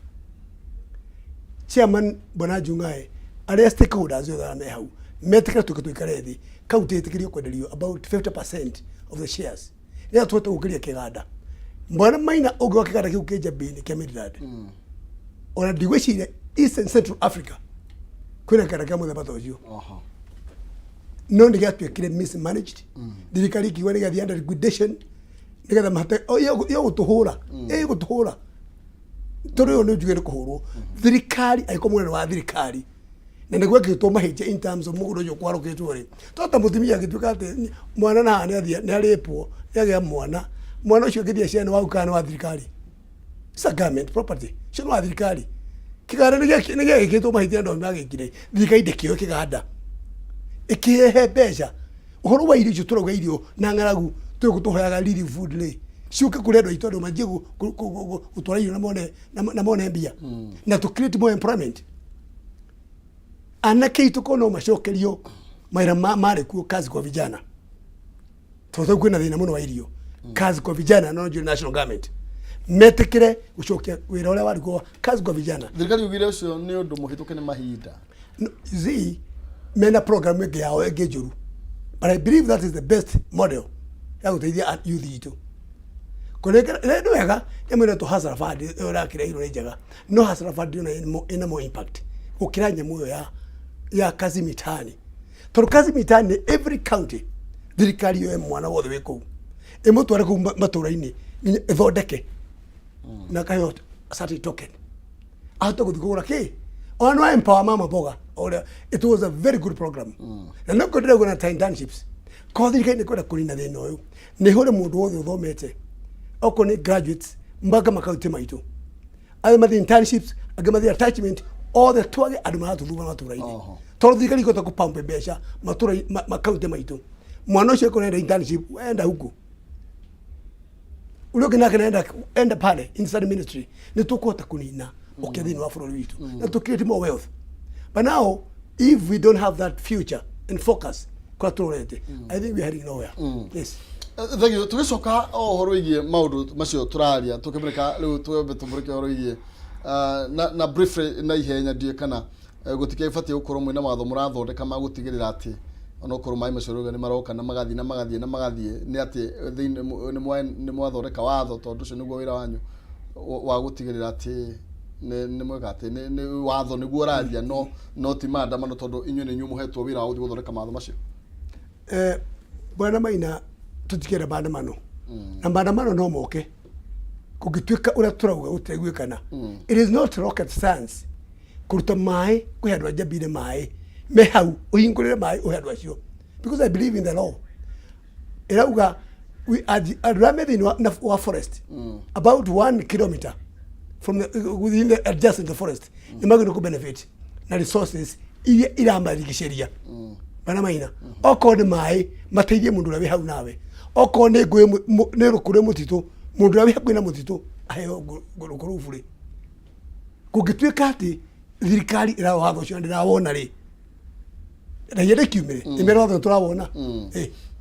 Speaker 3: Chairman Bwana Njung'ae arĩa stakeholders othe arĩa me hau metĩkĩra tũke tũikare thĩ kaunti ĩtĩkĩrio kwenderio about 50% of the shares nĩgetha tũhote gũkĩria kĩganda. Bwana Maina ũngĩ wa kĩganda kĩu kĩ Njambĩ-inĩ kĩa Midland ona ndigwĩciria East and Central Africa kwĩna kĩganda kĩa mũthemba ta ũcio. No nĩ gĩatuĩkire mismanaged, thirikari ikiuga nĩ gĩathiĩ under liquidation nĩgetha mahote ĩgũtũhũra ĩgũtũhũra tondũ ũyũ nĩ njuge nĩ kũhũrwo thirikari angĩkorwo mũnene wa thirikari na nĩ gwekĩtwo mahĩtia in terms of mũgũnda ũcio kwarũkĩtwo rĩ, to ta mũtumia angĩtuĩka atĩ mwana na haha nĩ nĩ arĩpwo nĩ agĩa mwana, mwana ũcio angĩthiĩ ciana waku kana nĩ wa thirikari? It's a government property, ũcio nĩ wa thirikari. Kĩganda nĩ gĩekĩtwo mahĩtia andũ magĩkire, thirikari ndĩkĩoe kĩganda ĩkĩrehe mbeca. Ũhoro wa irio icio tũrauga irio na ng'aragu twĩ tũhoyaga relief food rĩ, ciũke kũrĩ andũ aitũ andũ manjie gũtwara irio na mone na mone mbia na tũ create more employment. Anake aitũ ko no macokerio mawĩra marĩ kuo, kazi kwa vijana, tondũ rĩu kwĩna thĩna mũno wa irio. Kazi kwa vijana, no njũĩ national government metĩkĩre gũcokia wĩra ũrĩa warĩ kuo wa kazi kwa vijana.
Speaker 2: Thirikari yugire ũcio nĩ ũndũ mũhĩtũke nĩ mahinda.
Speaker 3: No, you see, mena program ĩngĩ yao ĩngĩ njũru, but I believe that is the best model ya gũteithia youth itũ. Kũrĩkĩra nĩ wega nyamũ ĩno ĩtwo Hustler Fund ĩyo ĩrakĩrehirwo nĩ njega, no Hustler Fund yona ĩna more impact gũkĩra nyamũ ĩyo ya kazi mitaani, tondũ kazi mitaani nĩ every county thirikari yoe mwana wothe wĩ kũu ĩmũtware kũu matũũra-inĩ nginya ĩthondeke na akaheo certain token ahote gũthiĩ kũgũra kĩ ona no empower mama mboga ũrĩa. It was a very good program na no ndĩrauga na ta internships ko thirikari nĩ kwenda kũnina thĩna ũyũ nĩ hũre mũndũ wothe ũthomete okorwo nĩ graduates mpaka makaunti maitũ angĩ mathiĩ internships, angĩ mathiĩ attachment, othe twage andũ maratũthuma matũra-inĩ. Tondũ thirikari ikũhota kũpampe mbeca matũra makaunti maitũ, mwana ũcio akorwo enda internship enda huku, ũrĩa ũngĩ nake naenda enda pale inside ministry, nĩ tũkũhota kũnina ũkĩa thĩinĩ wa bũrũri witũ na tũ create more wealth. But now if we don't have that future and focus kũrĩa tũrorete, I think we are heading nowhere, yes.
Speaker 2: Thank you. Tũgĩcoka o ũhoro wĩgiĩ maũndũ macio tũraria tũkĩmũrĩka rĩu twambe tũmũrĩke ũhoro wĩgiĩ na briefly na ihenya, ndiũĩ kana gũtikĩbatiĩ gũkorwo mwĩna mawatho mũrathondeka ma gũtigĩrĩra atĩ onokorwo maĩ macio rĩu nĩ maroka na magathiĩ na magathiĩ na magathiĩ nĩ atĩ thĩinĩ nĩ mwathondeka watho, tondũ ũcio nĩguo wĩra wanyu wa gũtigĩrĩra atĩ nĩ mweka atĩ nĩ watho nĩguo ũraria no ti maandamano, tondũ inyuĩ nĩ inyuĩ mũhetwo wĩra wa gũthiĩ gũthondeka mawatho macio.
Speaker 3: Bwana Maina, tũtikenda maandamano na maandamano no moke kũngĩtuĩka ũrĩa tũrauga gũtiraiguĩkana. It is not rocket science kũruta maĩ kũhe andũ a Njambire maĩ me hau, ũhingũrĩre maĩ ũhe andũ acio, because I believe in the law ĩrauga andũ arĩa me thĩinĩ wa forest about 1 kilometer from the, within the adjacent the forest nĩ magĩrĩirwo kũ benefit na resources iria iramarigicĩria. Bana Maina, okorwo nĩ maĩ mateithie mũndũ ũrĩa wĩ hau nawe, okorwo nĩ ngũĩ nĩ rũkũ rwĩ mũtitũ, mũndũ ũrĩa wĩ hakuhĩ na mũtitũ aheo rũkũ rũu burĩ. Kũngĩtuĩka atĩ thirikari ĩrawa watho ũcio na ndĩrawona rĩ, raia ndĩkiumĩre ĩmere watho tũrawona.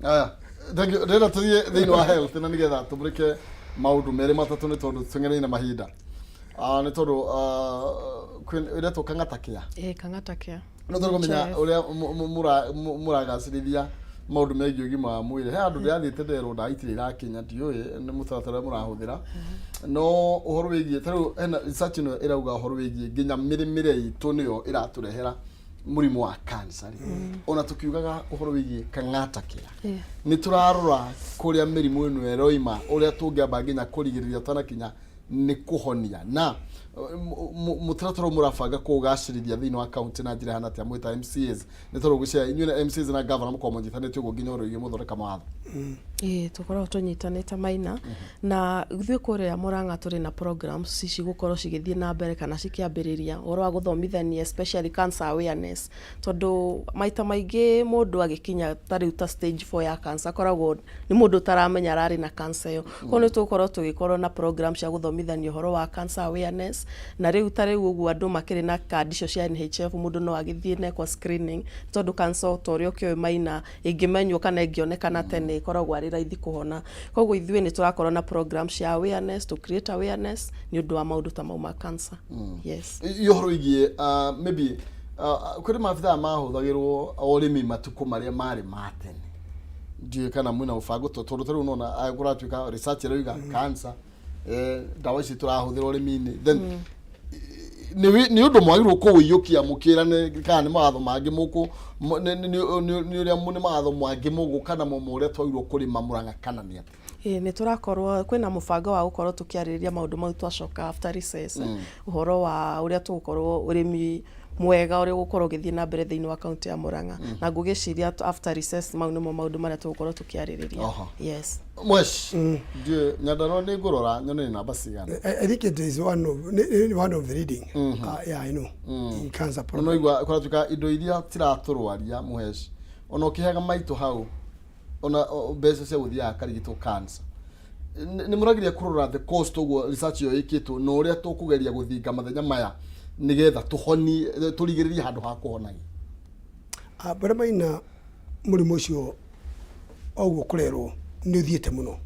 Speaker 2: Aya, thank you. Ndĩrenda tũthiĩ thĩinĩ wa health na nĩgetha tũmũrĩke maũndũ merĩ matatũ nĩ tondũ tũng'ereire na mahinda. Nĩ tondũ kwĩ ĩretwo Kang'ata Care.
Speaker 1: Ĩĩ, Kang'ata Care.
Speaker 2: No tũrĩ kũmenya ũrĩa mũragacĩrithia maũndũ megiĩ ũgima wa mwĩrĩ. He handũ ndĩrathiĩte nderwo ndawa itirĩ irakinya, ndiũĩ nĩ mũtaratara ũrĩa mũrahũthĩra. No ũhoro wĩgiĩ ta rĩu hena research ĩno ĩrauga ũhoro wĩgiĩ nginya mĩrĩmĩre itũ nĩyo ĩratũrehera mũrimũ wa cancer rĩ. Ona tũkiugaga ũhoro wĩgiĩ Kang'ata Care. Nĩ tũrarora kũrĩa mĩrimũ ĩno ĩroima, ũrĩa tũngĩamba nginya kũrigĩrĩria tũtanakinya nĩ kũhonia na mũtaratara ũyũ mũrabanga kũũgacĩrithia thĩinĩ wa kaunti na njĩra ĩhana atĩa mwĩ ta MCAs, nĩ tondũ ngwĩciria inyuĩ na MCAs na governor mũkoragwo mũnyitanĩte ũguo nginya ũhoro wĩgiĩ mũthondeka mawatho?
Speaker 1: Ĩĩ, tũkoragwo tũnyitanĩte, Maina, na ithuĩ kũrĩa Mũrang'a tũrĩ na programs ici gũkorwo cigĩthiĩ na mbere kana cikĩambĩrĩria ũhoro wa gũthomithania, especially cancer awareness, tondũ maita maingĩ mũndũ agĩkinya ta rĩu ta stage 4 ya cancer akoragwo nĩ mũndũ ũtaramenya ararĩ na cancer ĩyo. Koguo nĩ tũgũkorwo tũgĩkorwo na program cia gũthomithania ũhoro wa cancer awareness. Na rĩu ta rĩu ũguo andũ makĩrĩ na kandi icio cia NHIF, mũndũ no agĩthiĩ na ekwo screening, tondũ cancer ta ũrĩa ũkĩũĩ Maina, ĩngĩmenywo kana ĩngĩonekana tene ĩkoragwo arĩ raithi kũhona. Koguo ithuĩ nĩ tũrakorwo na program cia awareness, to create awareness nĩ ũndũ wa maũndũ ta mau ma cancer. Yes.
Speaker 2: I ũhoro wĩgiĩ maybe kũrĩ maabithaa mahũthagĩrwo ũrĩmi matukũ marĩa marĩ ma tene, ndiũĩ kana mwĩna mũbango tondũ ta rĩu nona kũratuĩka research ĩroiga cancer, ndawa ici tũrahũthĩra ũrĩmi-inĩ, then nĩ ũndũ mwagĩrĩirwo kũũiyũkia mũkĩrane kana nĩ mawatho mangĩ mũkũ nĩ ũrĩa nĩ mawatho mangĩ mũgũka namo ma ũrĩa twagĩrĩirwo kũrĩma Mũrang'a kana nĩ atĩa?
Speaker 1: Ĩĩ nĩ tũrakorwo kwĩna mũbango wa gũkorwo tũkĩarĩrĩria maũndũ mau twacoka after recess, ũhoro wa ũrĩa tũgũkorwo ũrĩmi mwega ũrĩa ũgũkorwo ũgĩthiĩ na mbere thĩinĩ wa kaunti ya Murang'a. Na ngũgĩciria after recess mau nĩmo maũndũ marĩa tũgũkorwo tũkĩarĩrĩria. Yes.
Speaker 2: Mwesh, ndiũĩ Nyandarua nĩ ngũrora nyone nĩ namba cigana.
Speaker 3: I think it is one of the leading. Yeah, I know. In cancer problem.
Speaker 2: No igua kũratuĩka indo iria ciratũrwaria Mũhesh, ona ũkĩheaga maitũ hau ona mbeca cia gũthiaga akarigitwo cancer, nĩ mũrageria kũrora the cost ũguo research ĩyo ĩkĩtwo na ũrĩa tũkũgeria gũthinga mathenya maya nĩgetha tũhonie, tũrigĩrĩrie handũ ha kũhonagia?
Speaker 3: Mbere Maina, mũrimũ ũcio oguo kũrerwo nĩ ũthiĩte mũno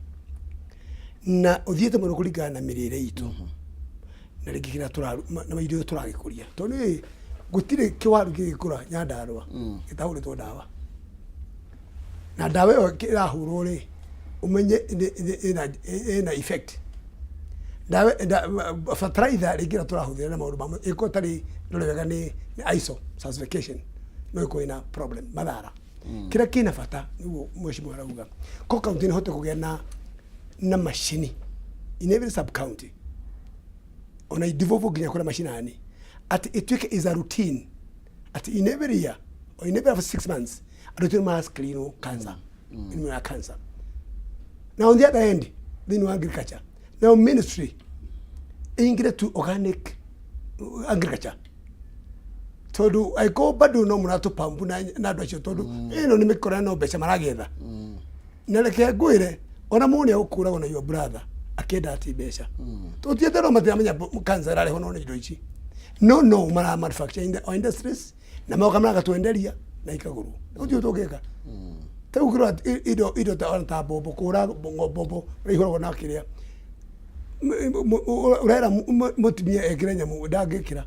Speaker 3: na ũthiĩte mũno kũringana na mĩrĩre itũ na rĩngĩ kĩrĩa na irio tũragĩkũria, tondũ nĩ gũtirĩ kĩwaru gĩgĩkũra Nyandarũa gĩtahũrĩtwo ndawa, na ndawa ĩyo ĩrahũrwo rĩ, ũmenye ĩna effect. Ndawa fertilizer rĩngĩ ĩrĩa tũrahũthĩra na maũndũ mamwe ĩkorwo ĩtarĩ ndore wega nĩ ISO certification, no ĩkorwo ĩna problem mathara. Kĩrĩa kĩna bata nĩguo mheshimiwa arauga ko kaunti nĩ hote kũgĩa na macini in every sub county, ona idivovo nginya kũrĩa macinani, atĩ ĩtuĩke is a routine, atĩ in every year or in every 6 months andũ aitũ nĩ marascreenwo cancer, mĩrimũ ya cancer. Now on the other end, thĩinĩ wa agriculture, now ministry ĩingĩre to organic agriculture, tondũ angĩkorwo bado no mũratũpambu na andũ acio, tondũ ĩno nĩ mĩkora no mbeca maragĩetha. Na reke ngwĩre, ona mũndũ nĩ agũkũragwo na your brother akĩenda ati mbeca tũtiĩte, no matiramenya cancer ĩrarehwo no nĩ indo ici, no mara manufacture in the industries na moka magatwenderia na ikagũrwo. Ũcio tũngĩka ta rĩu kĩrora indo ta ona ta mbombo, kũhũra mbombo ũrĩa ihũragwo na kĩrĩa ũrera mũtumia ekĩre nyamũ ndangĩkĩra,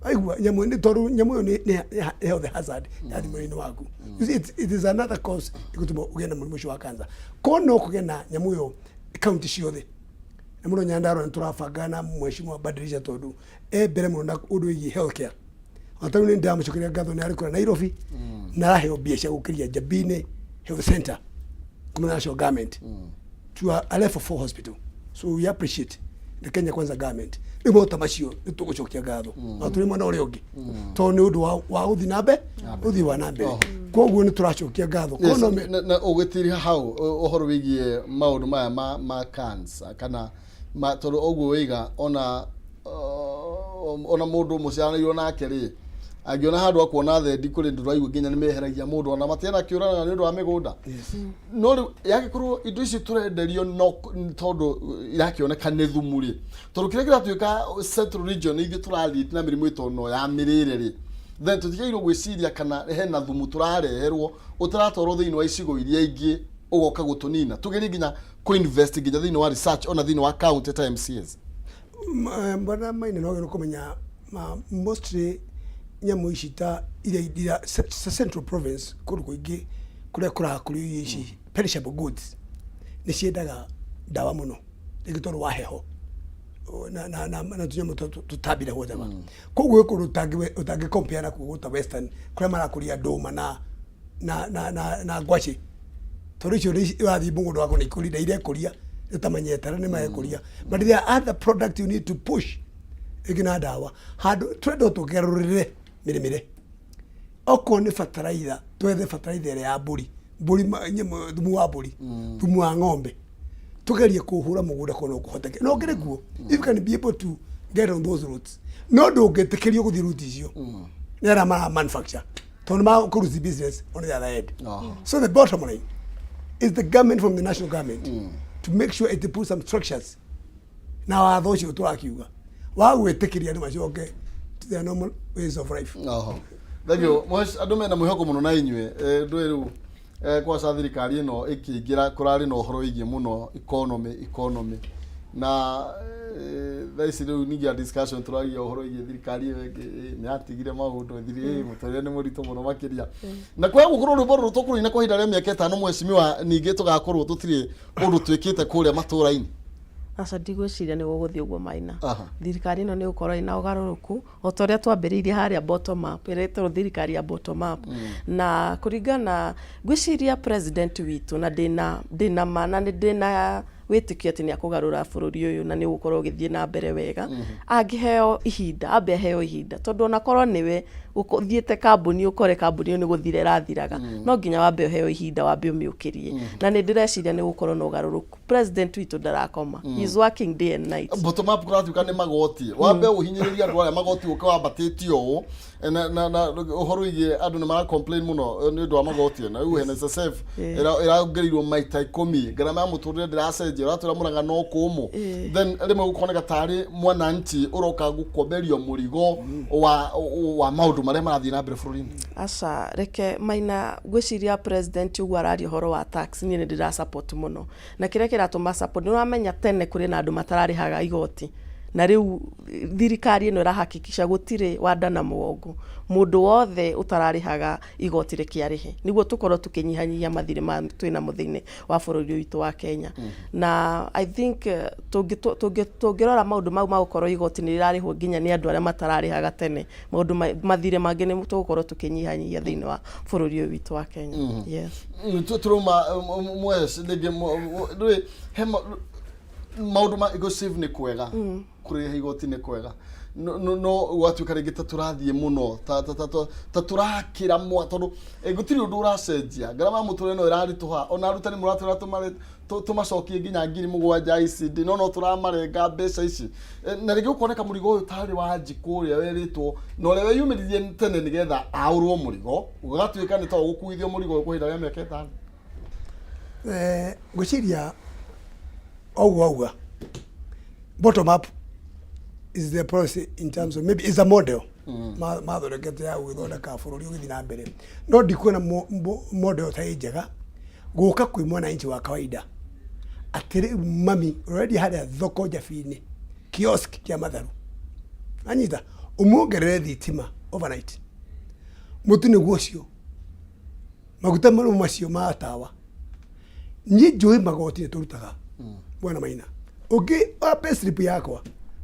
Speaker 3: aigua nyamũ nĩ tondũ nyamũ ĩyo nĩ health hazard ya mwĩrĩ-inĩ waku. You see, it is another cause ĩgũtũma ũgĩe na mũrimũ ũcio wa cancer. Ko no kũgĩe na nyamũ ĩyo kaunti ciothe na mũno Nyandarua, nĩ tũrabanga na mheshimiwa Badilisha, tondũ e mbere mũno na ũndũ wĩgiĩ healthcare. Ona tarĩu nĩ ndĩramũcokeria ngatho, nĩ arĩ kũrĩa Nairobi na araheo mbia cia gũkĩria Njabini Health Center kuma national government to a level 4 hospital, so we appreciate the Kenya Kwanza government. Rĩu maũndũ ta macio nĩ tũgũcokia ngatho na tũrĩ mwena ũrĩa ũngĩ, tondũ nĩ ũndũ wa gũthiĩ na mbere, ũthiĩ wa na mbere. Koguo nĩ tũracokia ngatho.
Speaker 2: Yes, na ũgĩtiriha hau ũhoro wĩgiĩ maũndũ maya ma cancer kana ma, tondũ ũguo wĩiga ona mũndũ mũciaranĩirwo nake rĩ, angĩona handũ akuona thendi kũrĩ ndũraigua nginya nĩ meheragia mũndũ ona matiana kĩũrana nĩ ũndũ wa mĩgũnda. No rĩu yagĩkorwo indo ici tũrenderio no tondũ irakĩoneka nĩ thumu rĩ, tondũ kĩrĩa kĩratuĩka central region ithuĩ tũrathiĩ na mĩrimũ ĩtono ya mĩrĩre rĩ, then tũtigĩrĩirwo gwĩciria kana hena thumu tũrareherwo ũtaratwarwo thĩinĩ wa icigo iria ingĩ ũgoka gũtũnina. Tũgerie nginya kũ-invest nginya thĩinĩ wa research ona thĩinĩ wa county ta MCAs.
Speaker 3: Bwana Maina, no wagĩrĩirwo kũmenya mostly nyamũ ici ta iria central province, kũndũ kũingĩ kũrĩa kũrakũrio irio ici, perishable goods, nĩ ciendaga ndawa mũno, rĩngĩ tondũ wa heho na tũnyamũ tũtambi na whatever. Koguo gwĩ kũndũ ũtangĩ compare na kuo ta western kũrĩa marakũria ndũma na ngwacĩ, tondũ icio nĩ ũrathiĩ mũgũnda waku nĩ ikũria na irekũria nĩ ta manyetera nĩ marekũria, but there are other product you need to push ĩngĩ na ndawa. Handũ twenda tũgarũrĩre mĩrĩmĩre, okorwo nĩ bataraitha, twethe bataraitha ĩrĩa ya mbũri, thumu wa mbũri, thumu wa ng'ombe, tugerie kũhũra mũgũnda korwo no kũhoteke no kĩrĩ kuo, if you can be able to get on those routes. No ndũngĩtĩkĩrio gũthiĩ route icio nĩ arĩa mara manufacture, tondũ makũruti business on the other end. So the bottom line is the government, from the national government, to make sure it puts some structures na watho ũcio tũrakiuga. Wa gwĩtĩkĩria andũ macoke to their normal ways of life.
Speaker 2: Oho. Thank you. Mwesh, andũ mena mwĩhoko mũno na inyuĩ. Ndũĩ rĩu kwaca thirikari ĩno ĩkĩingĩra kũrarĩ na ũhoro wĩgiĩ mũno economy economy na thaa ici rĩu ningĩ ya discussion tũragia ũhoro wĩgiĩ thirikari ĩyo ĩngĩ nĩ yatigire maũndũ thiri mũtũrĩre nĩ mũritũ mũno makĩria na kwa gũkorwo rwĩmbo rũrũ tũkũrũina kwa ihinda rĩa mĩaka ĩtano mheshimiwa ningĩ tũgakorwo tũtirĩ ũndũ twĩkĩte kũrĩa matũra-inĩ.
Speaker 1: Aca ndigwĩciria nĩ gũgũthiĩ ũguo Maina.
Speaker 2: Aha.
Speaker 1: Thirikari ĩno nĩ ĩgũkorwo ĩna ũgarũrũku o ta ũrĩa twambĩrĩirie harĩa bottom up, ĩrĩa ĩtagwo thirikari ya bottom up. Na kũringana, ngwĩciria president witũ na ndĩna ndĩna ma na ndĩna wĩtĩkio atĩ nĩ akũgarũra bũrũri ũyũ na nĩ ũgũkorwo ũgĩthiĩ na mbere wega, angĩheo ihinda, ambe aheo ihinda, tondũ ona korwo nĩwe ũthiĩte kambuni ũkore kambuni ĩyo nĩ gũthira ĩrathiraga, no nginya wambe ũheo ihinda wambe ũmĩũkĩrie. Na nĩ ndĩreciria nĩ gũkorwo na ũgarũrũku. President witũ ndarakoma. He is working day and night.
Speaker 2: Bottom up kũratuĩka nĩ magoti wambe ũhinyĩrĩrie andũ arĩa magoti ũke wambatĩtio ũũ na ũhoro wĩgiĩ andũ nĩ mara complain mũno nĩ ũndũ wa magoti na rĩu NSSF ĩrongereirwo maita 10, ngarama ya mũtũrĩre ndĩracenjia, ũratwĩra Mũrang'a no kũmũ, then rĩmwe gũkoneka tarĩ mwananchi ũroka gũkomberio mũrigo wa maũndũ marĩa marathiĩ na mbere bũrũri-inĩ.
Speaker 1: Aca, reke Maina, ngwĩciria president ũguo araria ũhoro wa tax, niĩ nĩ ndĩra support mũno. Na kĩrĩa kĩratũma support, nĩ ũramenya tene kũrĩ na andũ matararĩhaga igoti. Na rĩu thirikari ĩno ĩrahakikisha gũtirĩ wa nda na mũgongo. Mũndũ wothe ũtararĩhaga igoti reke arĩhe. Nĩguo tũkorwo tũkĩnyihanyihia mathirĩ ma twĩnamo thĩinĩ wa bũrũri ũyũ witũ wa Kenya. Na I think tũngĩrora maũndũ mau ma gũkorwo igoti nĩ rĩrarĩhwo nginya nĩ andũ arĩa matararĩhaga tene, maũndũ mathirĩ mangĩ nĩ tũgũkorwo tũkĩnyihanyihia thĩinĩ wa bũrũri ũyũ witũ wa Kenya. Yes.
Speaker 2: Tũrauma mwes rĩngĩ ndũĩ he maũndũ ma gũ save nĩ kwega, kũrĩha igoti nĩ kwega, no gwatuĩka rĩngĩ ta tũrathiĩ mũno ta tũrakĩra mwa tondũ gũtirĩ ũndũ ũracenjia, ngarama ya mũtũrĩre no ĩraritũha, ona arutani mũratwĩra tũmacokie nginya 7,000 ICD, no tũramarenga mbeca ici. Na rĩngĩ ũkoneka mũrigo ũyũ tarĩ wa njikũ ũrĩa werĩtwo na ũrĩa weyumĩririe tene nĩgetha aũrwo mũrigo ũgatuĩka nĩ ta ũgũkuithio mũrigo ũyũ kwa ihinda rĩa mĩaka 5.
Speaker 3: Ngwĩciria ũguo wauga bottom up is the policy in terms of maybe is a model mathondekete ya gũgĩthondeka bũrũri ũgĩthiĩ na mbere, no ndikuona model ta ĩ njega gũka kwĩ mwananchi wa kawaida atĩ rĩu mami ũrendia harĩa thoko njabi-inĩ kiosk kĩa matharũ anyita ũmuongerere thitima overnight, mũtu nĩguo ũcio, maguta marũ macio ma tawa. Niĩ njũĩ magoti nĩ tũrutaga, bwana Maina, ũngĩ wa pay slip yakwa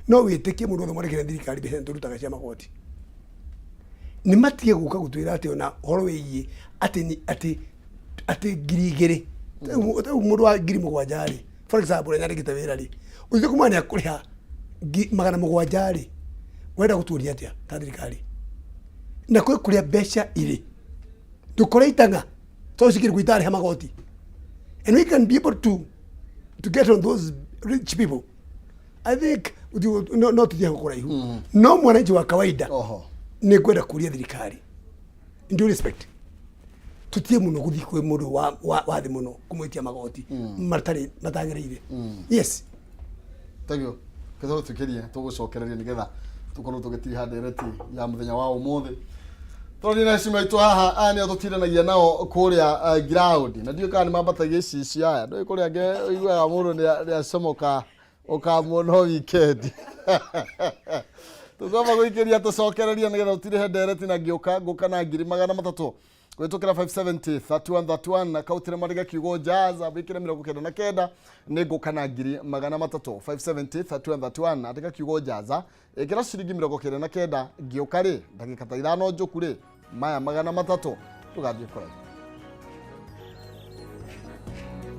Speaker 3: no wĩtĩkie mũndũ wothe mwandĩkĩre thirikari mbeca nĩ tũrutaga cia magoti. Nĩ matige gũka gũtwĩra atĩ ona ũhoro wĩgiĩ atĩ atĩ atĩ 2,000 rĩu mũndũ wa 7,000 rĩ, for example, ũrĩa nyandĩkĩte wĩra rĩ, ũthiĩ kumana nĩ akũrĩha 700 rĩ, ũrenda gũtuonia atĩa ta thirikari? Na kwĩ kũrĩa mbeca irĩ ndũkore itang'a tondũ cikĩrĩ kũ itarĩha magoti, and we can be able to get on those rich people. I think no tũthiĩ hau kũraihu, no mwananchi wa kawaida nĩ ngwenda kũria thirikari, in due respect, tutie mũno gũthiĩ kwĩ mũndũ wa thĩ mũno kũmwĩtia magoti matarĩ matagĩrĩire, yes.
Speaker 2: Thank you. Ketho tukirie tũgũcokereria nĩgetha tũkorwo tũgĩtiriha ndereti ya mũthenya wa ũmũthĩ. Tũrathiĩ na heshima itũ haha, aya nĩo tũtindanagia nao kũrĩa ground na ndiũĩ kana nĩ mambatagia icicio aya, ndũĩ kũrĩa angĩ ũiguaga mũndũ nĩ acomoka ũkamuona o weekend. Tũkwamba gũikĩria tũcokererie nĩgetha tũtirihe ndereti na ngĩũka ngũka na 300,000 kũhĩtũkĩra 570 31 31 kautire marige kiugo jaza wĩkĩre 99 nĩ ngũka na 300,000. 570 31 31, andĩka kiugo jaza, ĩkĩra ciringi 99, ngĩũka rĩ ndagĩka ta 5 njũku rĩ maya 300 tũgathiĩ kũraihu.